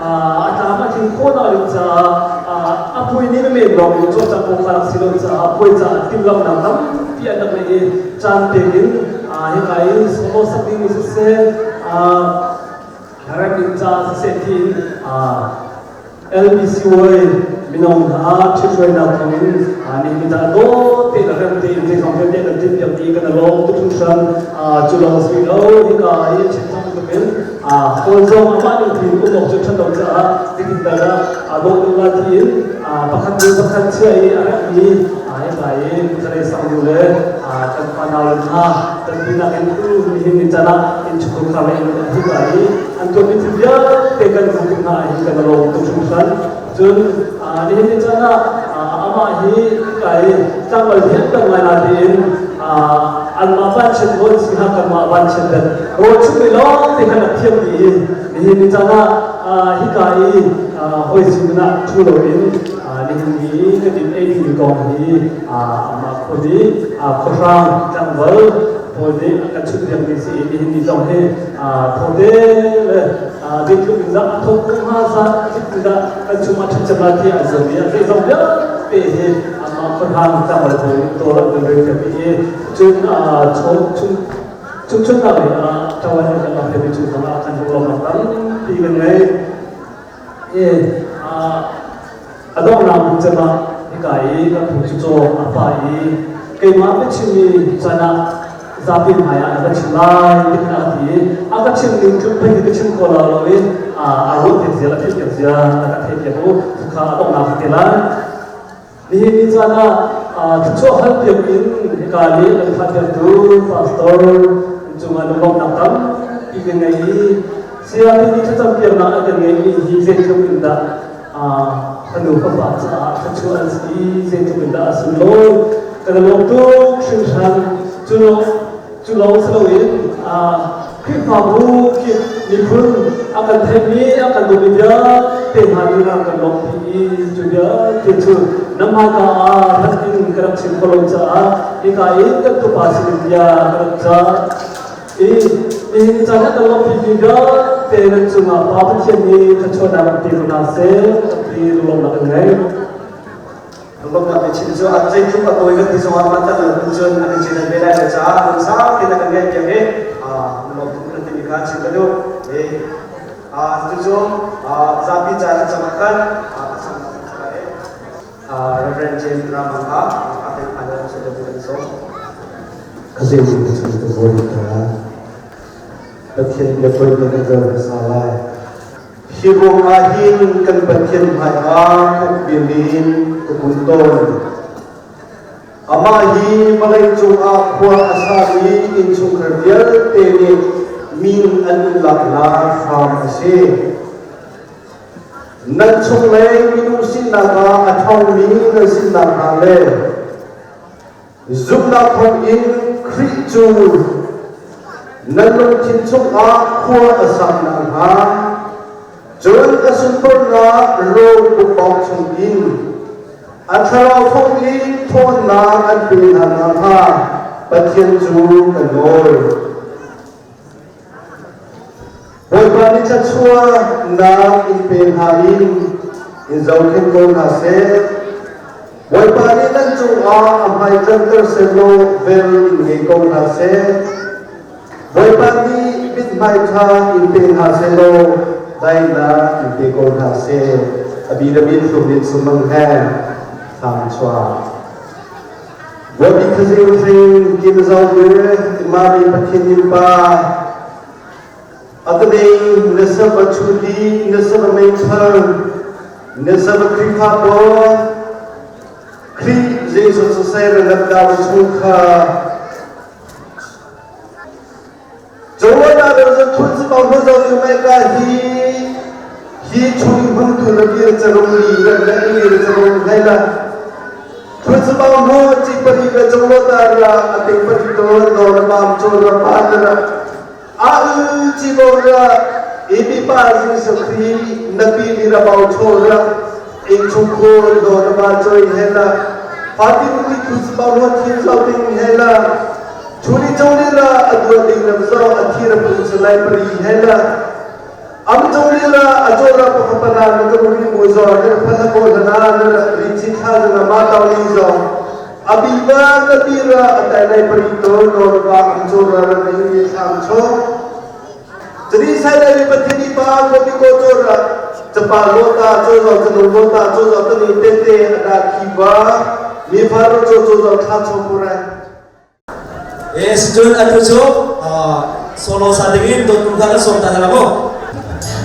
a tlam a tling khawhnak ding caah a puai ni men lawng in cawlcangh awk kha rak si lo caah puai caah timhlamhnak tampi an rak neih i caan pek in hika i solo sak dingmi siseh, rem in ca siseh tiin LBCY mino hna ṭhithruainak thawngin nihin ni dawh tein a rem tein zeizong vialte kan timhpiak i kan i lawm tuk hringhran. Cu lawng si lo, hika i a chim cang bantukin hawl zong amah ning tein um awk cu ṭhat lo caah zeitin tal dah aa dawh deuh la tiin pakhat hnu pakhat chia i a remmi hika i Khucalei sang nu le kan fanau le hna kan dinak in nihin ni can ah innchungkhar khar le in hika i an tuahmi thil vialte kan hmuh tik hna ah hin kan i lawm tuk hringhran. Cun nihin ni caan ah amah hi kai tlangval hi an tam ngai na tiin anmah vanchiat maw si hnga kanmah vanchiat dat rawl chumh i lawng te khan a thiam dih i nihin ni caan ah hika i hawi sin ah ṭhu loin nihin ni ka din ei dingmi kong hi amah khuali khuahrang tlangval pawl nih a kan chunhpiakmi si i nihin ni zong hi thawte le zeitluk in dah a thawt ko hnga zat tluk in dah kan chungah ṭhatchem lai ti an zum i a zeizong vialte hi amah khuahrang tlangval pawl nih tawl an kan relpiak i cun chungchunnak lei ah ṭawan in kan rak chung zongah kan lunglawmnak tampi kan ngei. A donghnak hmun cem ah hika i kan phu cu caw a pa i keimah biachimmi can ah zapi hmai ah na ka chim lai ti khan a ka ti i a ka chim ning tluk phei ka chim kho lo lo i a ruah piak zia a theih piak zia a ka theih piak u kha a donghnak ka ti lai. Nihin ni caan ah thluachuah hal piak in hika nih kan thlah piaktu pastor cungah lunglawmhnak tampi kan ngei i saya nih thlacam piaknak a kan ngeihmi hi zeitluk in dah fanu fapa caah thluachuah an si, zeitluk in dah a sunlawi kan i lawm tuk hringhran. Cu lawng si loin Khrihfabu kip miphun a kan theihmi a kan duhmi vialte hna nih rak kan lawmhpi i cu vialte cu na hmaika ah rat in ka rak chim kho lo caah hika in kan tupa sinin bia ka rak cah i nihin caan ah kan lawmhpimi vialte nan cungah Pa Pathian nih thluachuahnak an pe ko hna seh ti lunglawmhnak kan ngei. Lunglawmhnak biachim cu a zeitluk a tawi kan ti zongah mah tlak lo cun an i cin ve lai lo caah lungsau tein a kan ngaih piak i lunglawm tuk kan timi kha chim ka duh. Cucu zapi ca an cam ah khan a sam Reverend James Ramang kha a kan phan ah kan kan sawm. Khazei cu chung ka zawi ka Pathian bia poi kan zor hmasa lai. Hi ruangah hin kan Pathian hmaiah khukbil in ka kun tawn. Amah hi vawlei cungah khua a sami innchungkhar vialte nih min an in laknak hram a si. Nan chunglei minung sinak ah a ṭhawngmi nan sinak hna le Zumhnak thawngin Khrih cu nan lungthin chungah khua a sak nakhnga, cun a sunparnak rawl bukbawk chungin a thlarau thawngin ṭhawnnak an pe hna nakhnga Pathian cu ka nawl. Bawipa nih thluachuahnak in pe hna in in zohkhenh ko hna seh. Bawipa nih nan cungah a hmai tlanter sehlaw vel in ngei ko hna seh. Bawipa nih mithmai ṭha in pe hna sehlaw daihnak in pe ko hna seh. A bi le bin thlum in sumang he thlam chuah. Bawipi khazing hring kim zo le Mari Pathian in pa Atading na saba chuli na saba meithal na saba Khrihfa pawl Khrih Jesuh sasai rat da chung kha Joana lo zan thun si pang ho zo yu mai ka hi hi chung hung tu na bir charung li la na bir charung hai la thun si pang ho chi pari la chonglo ta ra ating pari to do ra pam cho ra pa ra a u chi bo ra ipi pa Jesu Khri na pi li ra bau cho ra in chung khur do ra ba choi he la fatin ti thun si pang ho thin so ting he la. Chuni choni ra adua ding lam zo athira pun salai pari hela am choni ra achora pakapana na kamuri mu zo na phala ko na na richi tha na ma taw ni zo abiba kabira atai lai pari to nor ba am chora ra na yi tham cho jadi sai lai pathini pa ko bi ko chora chapa lo ta cho zo chanu lo ta cho zo tani te te ada khi ba mi pha ro cho cho zo tha cho purai. Yes, Jun atu chu solo sa dingin do tu ka som ta na mo.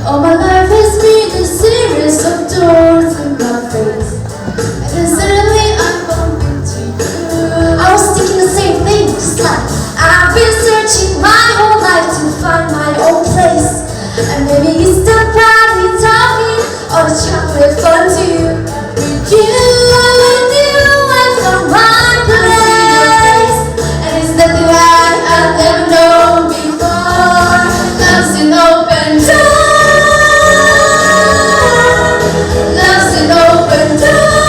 All my life has been a series of doors and cafes, and then suddenly I bumped into you. I was thinking the same thing, just like I've been searching my whole life to find my own place. And maybe it's the party talking or the chocolate fondue. With you, with you, I found my place, and it's nothing like I've ever known before. Love's an open door. Love's an open door.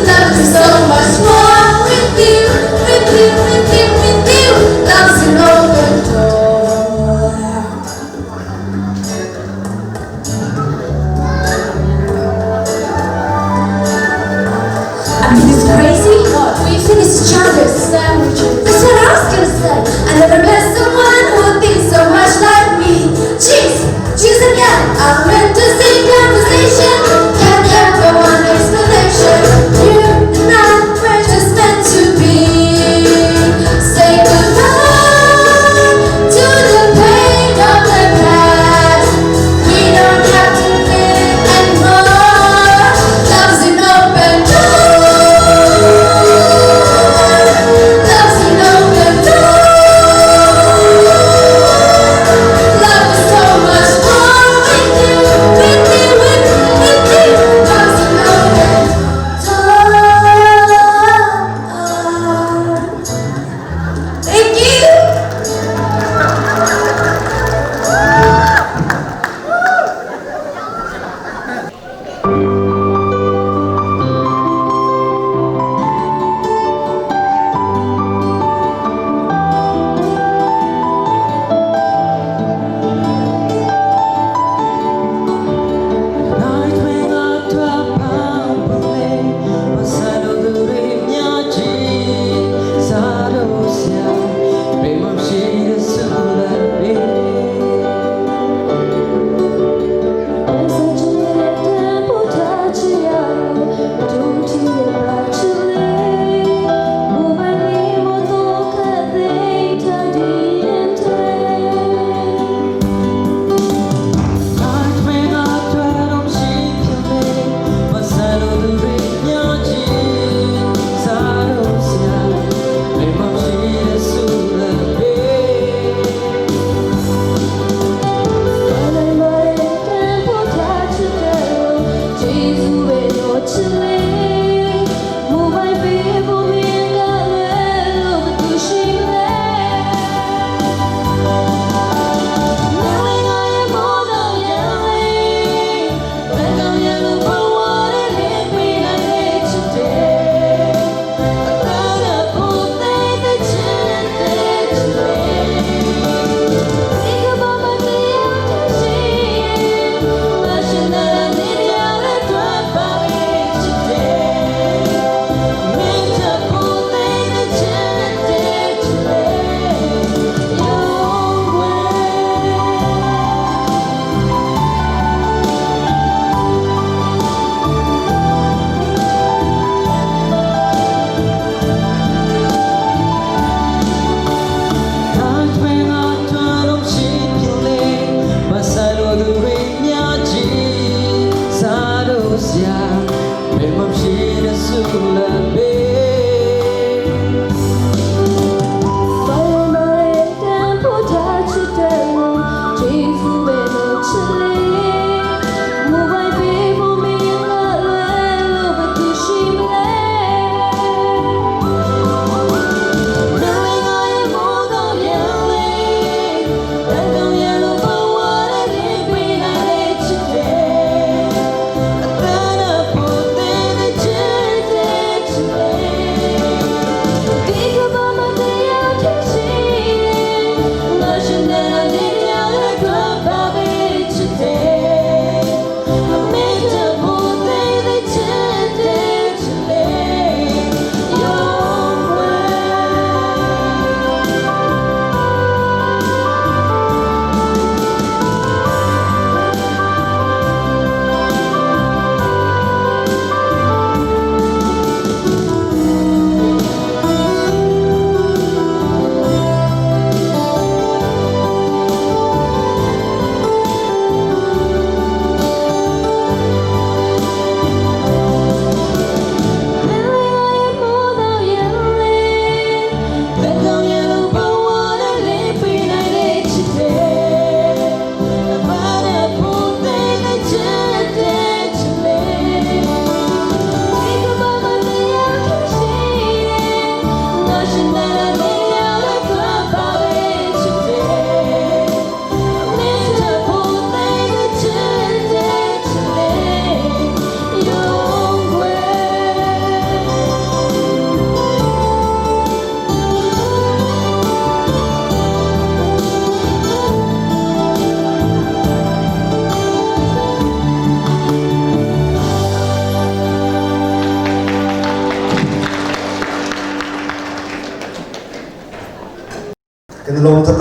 Love is so much more with you, with you, with you, with you. Love's an open door. I mean, it's crazy. We finish each other's sandwiches. That's what I was gonna say. I never met someone who thinks so much like me. Cheese, cheese again. I'm into the same conversation. Can't have no one explanation. You and I, we're just meant to be. Say goodbye to the pain of the past. We don't have to live it anymore. Love's an open door. Love's an open door. Love is so much more with you, with you, with you, with you. Love's an open door. Thank you. ချစ်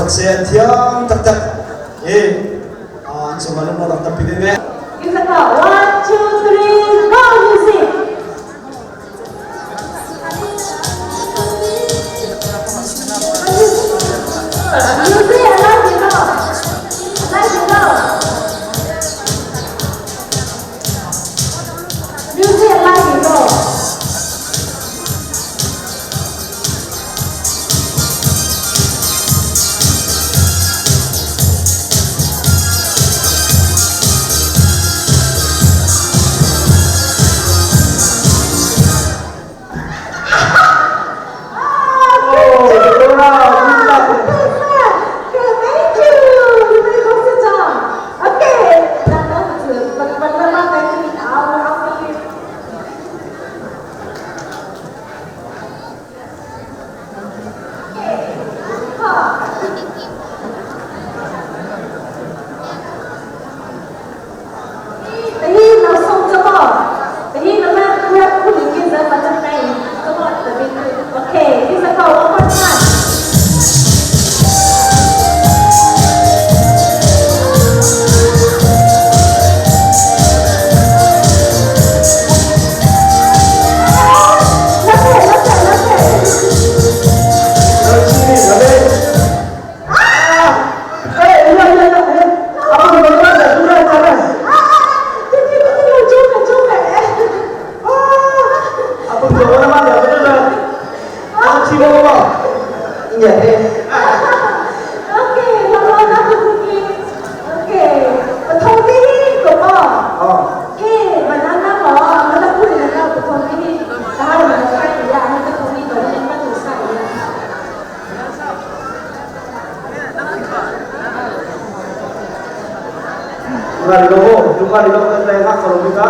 tak se an thiam tak tak e an suma lung rak tampi ve. Isaka, 1, 2, 3, go music! Music, I like it now. I like it now. Music, I like it now. Thank you. You may go sit down. Okay. Okay, this is a call one more time. Okay, Okay, 头啲个噃。Eh, banana mo, mana pun na betul ini. Tahu mana sai ya, mana betul ni kalau ni mana sai ya. Lukari lo, lukari lo kan lai ngak kalau kita.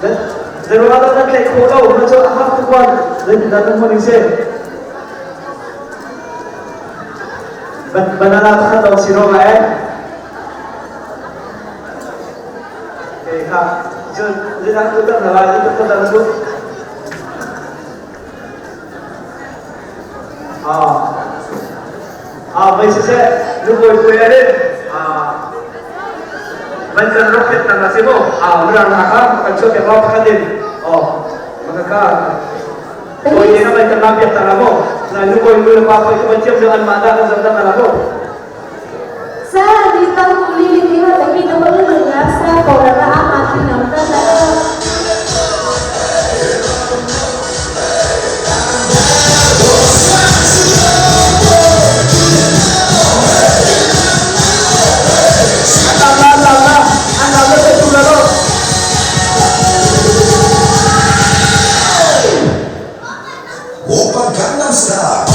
Dan dan orang kan lai ko lo, macam hak tu kuat. Dan dan mo ni se. Banana kan daw sino nga eh. Okay, ha. So, di na tu kan na itu kan tu. Ah. Ah, may sise, luboy ko yan Ah. Man kan rocket na nasi mo. Ah, wala na ka, makanso kay mo kadin. Oh, magaka. O yun naman kan labiat na mo. Na luboy mo na pa ko macam dengan mata kan zamdan na mo. Sa ditang lili tapi naman sa korara mati namta na. Oppa Gangnam Style.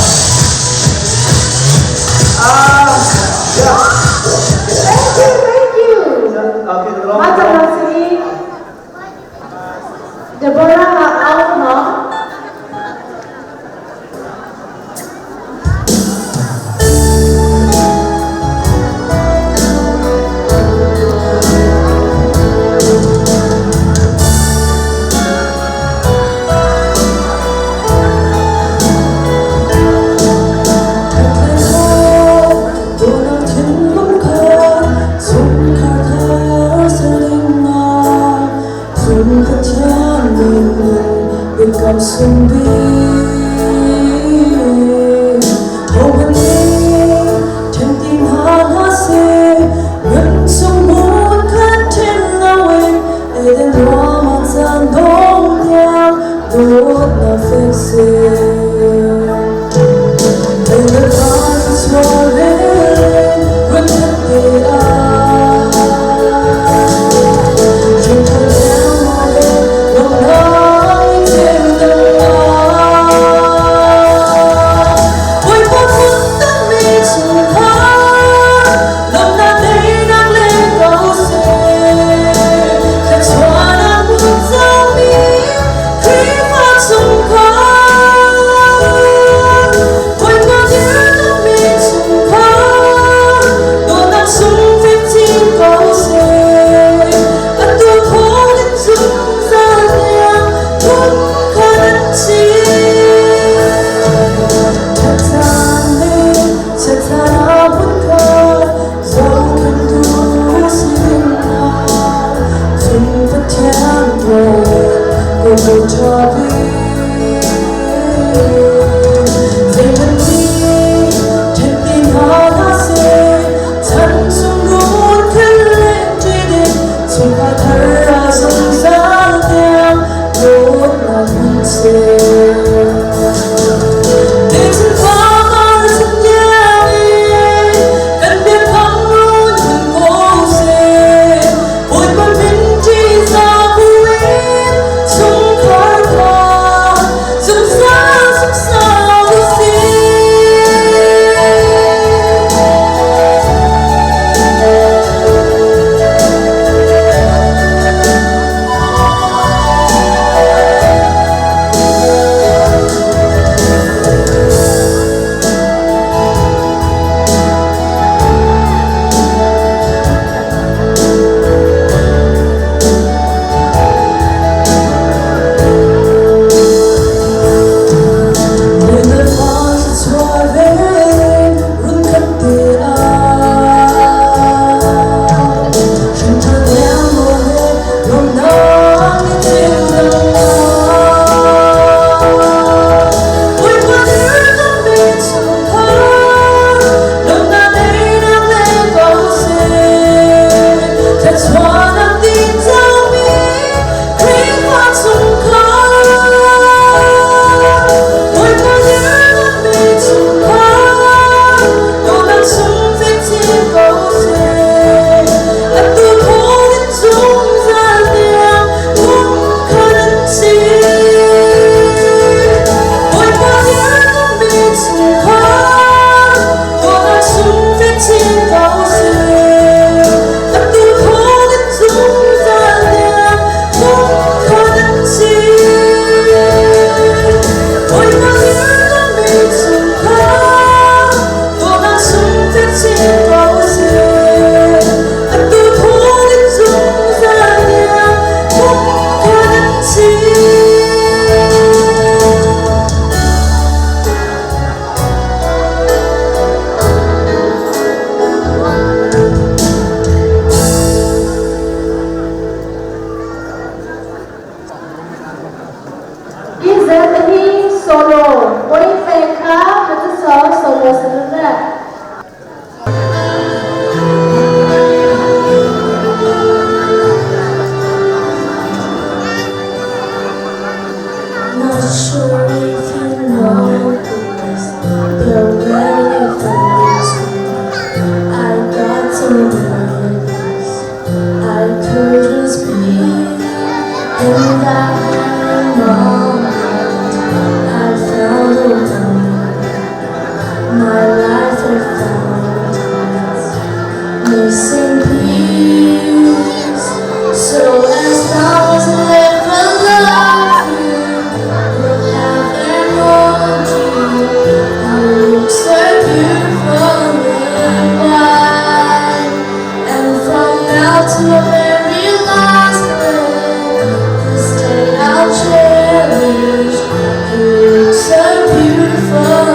Thank you, thank you. Macam sini. Deborah Alma. Come. So beautiful.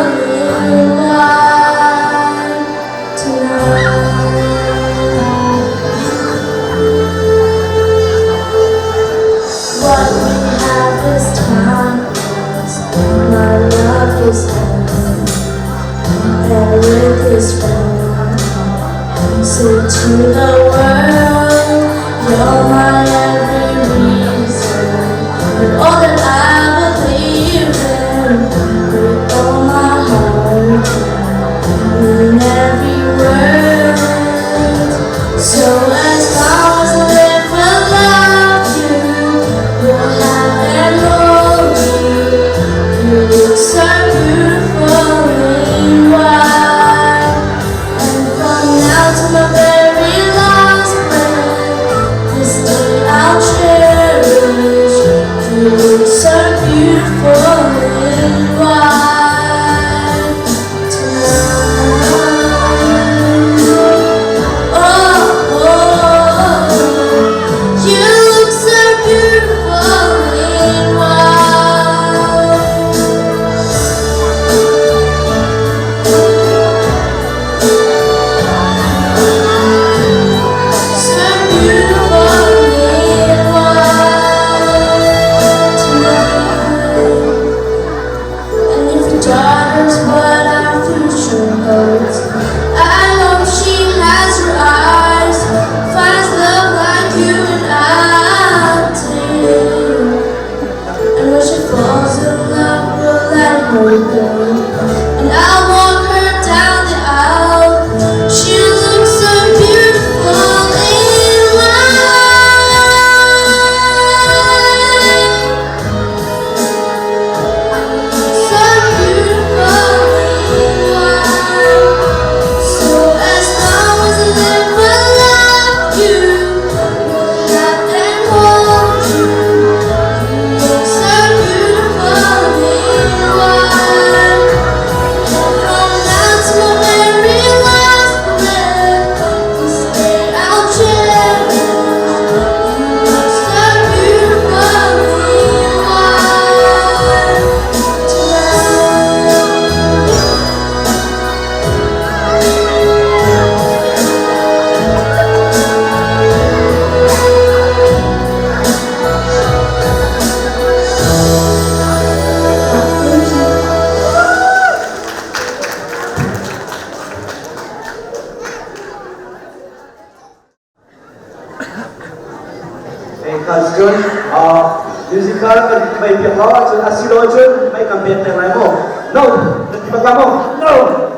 Kal kan mei piak lo ahcun asilo cun mei kan pek peng lai maw? No, na ti bak la maw? No.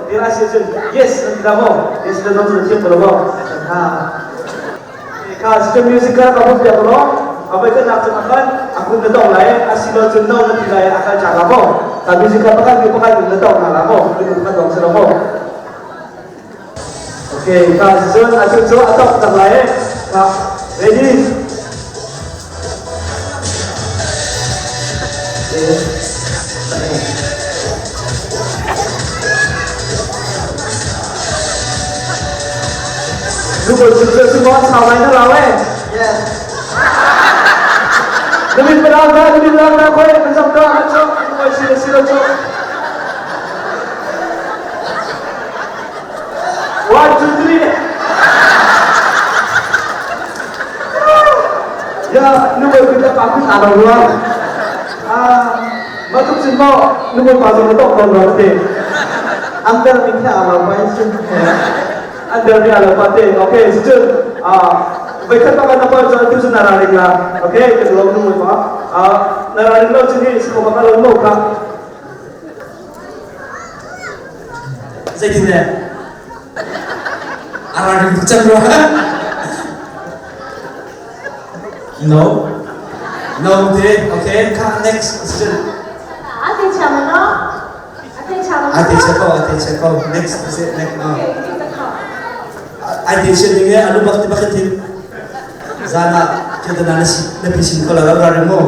Ti a si cun yes na ti la maw? Yes le no cu na thiam ko lo maw? Ha. Kha si music ka ka buk piak lo. Abai kan nak cun akan aku na tong lai asilo cun no na ti lai akal cha la maw? Ta music ka pakai mi pakai na tong na la maw? Mi pakai tong se lo maw? Okay, ka cun atu cu a tok tak lai. Ka ready? Lu ko chu chu mo chao lai na lao eh. Yes. Namin pa na, namin lang na ko eh. Masam ka, acho. Ko sila sila cho. 1, 2, 3. Ya, nu ko kita pa ku ta lo. Ah, ma tuk chin mo, nu ko pa zo to ko lo te. Under mi kha ala pa sin. Under mi ala pa te. Okay, si chun. Ah, vậy khát pa na pa cho tu sun na ring la. Okay, ke lo nu pa. Ah, na ring lo chin ni ko pa lo mo ka. Zeitin le? Araring tuk cang rua. No. No te. Okay. Ka next question. Ate chamano? Ate chamano? Ate cheko, ate cheko. Next is it next no. Okay, give the card. Ate chen ding anu bakti bakit hin. Zana kita na nasi na pisin ko la ra mo.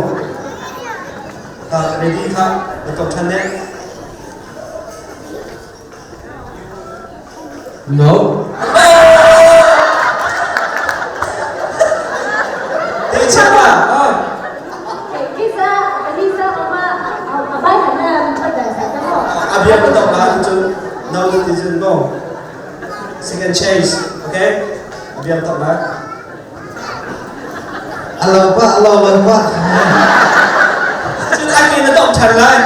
Ka ready ka na than ne. No. Te chapa. Oh. Okay, kisa Elisa oma abai hana pada sa mo. Abia ko to ba chu no ti chun mo. Second chase, okay? Abia to ba. Alo pa, alo ban pa. Chun aki na tong than lai.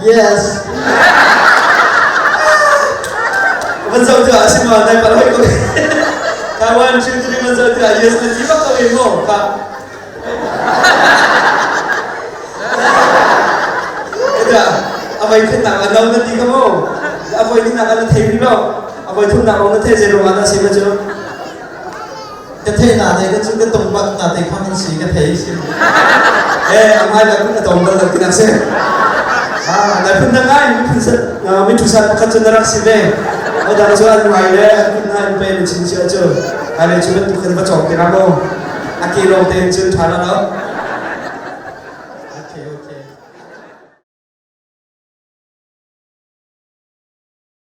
Yes. Vẫn dâu thưa xin mời đây bạn ơi. Ka 1 2 3 vẫn dâu thưa yes na ti ba ko mo ka. Eda, amai khin nak ano na ti ka mo. Avoi ni nak ana thei ri lo. Avoi thum nak na thei zero ana si ma chu. Ka thei na te ka chu ka tong bak na te khang si ka thei si. Eh, amai la kun tong dal kin ase. Ah, na phun na ngai mi phun sa mi thu sa pakhat chu narak si ve. O dang chu an ngai le an phun na an pe ni chin chia chu. Ai le chu tu khan va chok te ra mo. Aki lo te chu tha na lo. Okay, okay.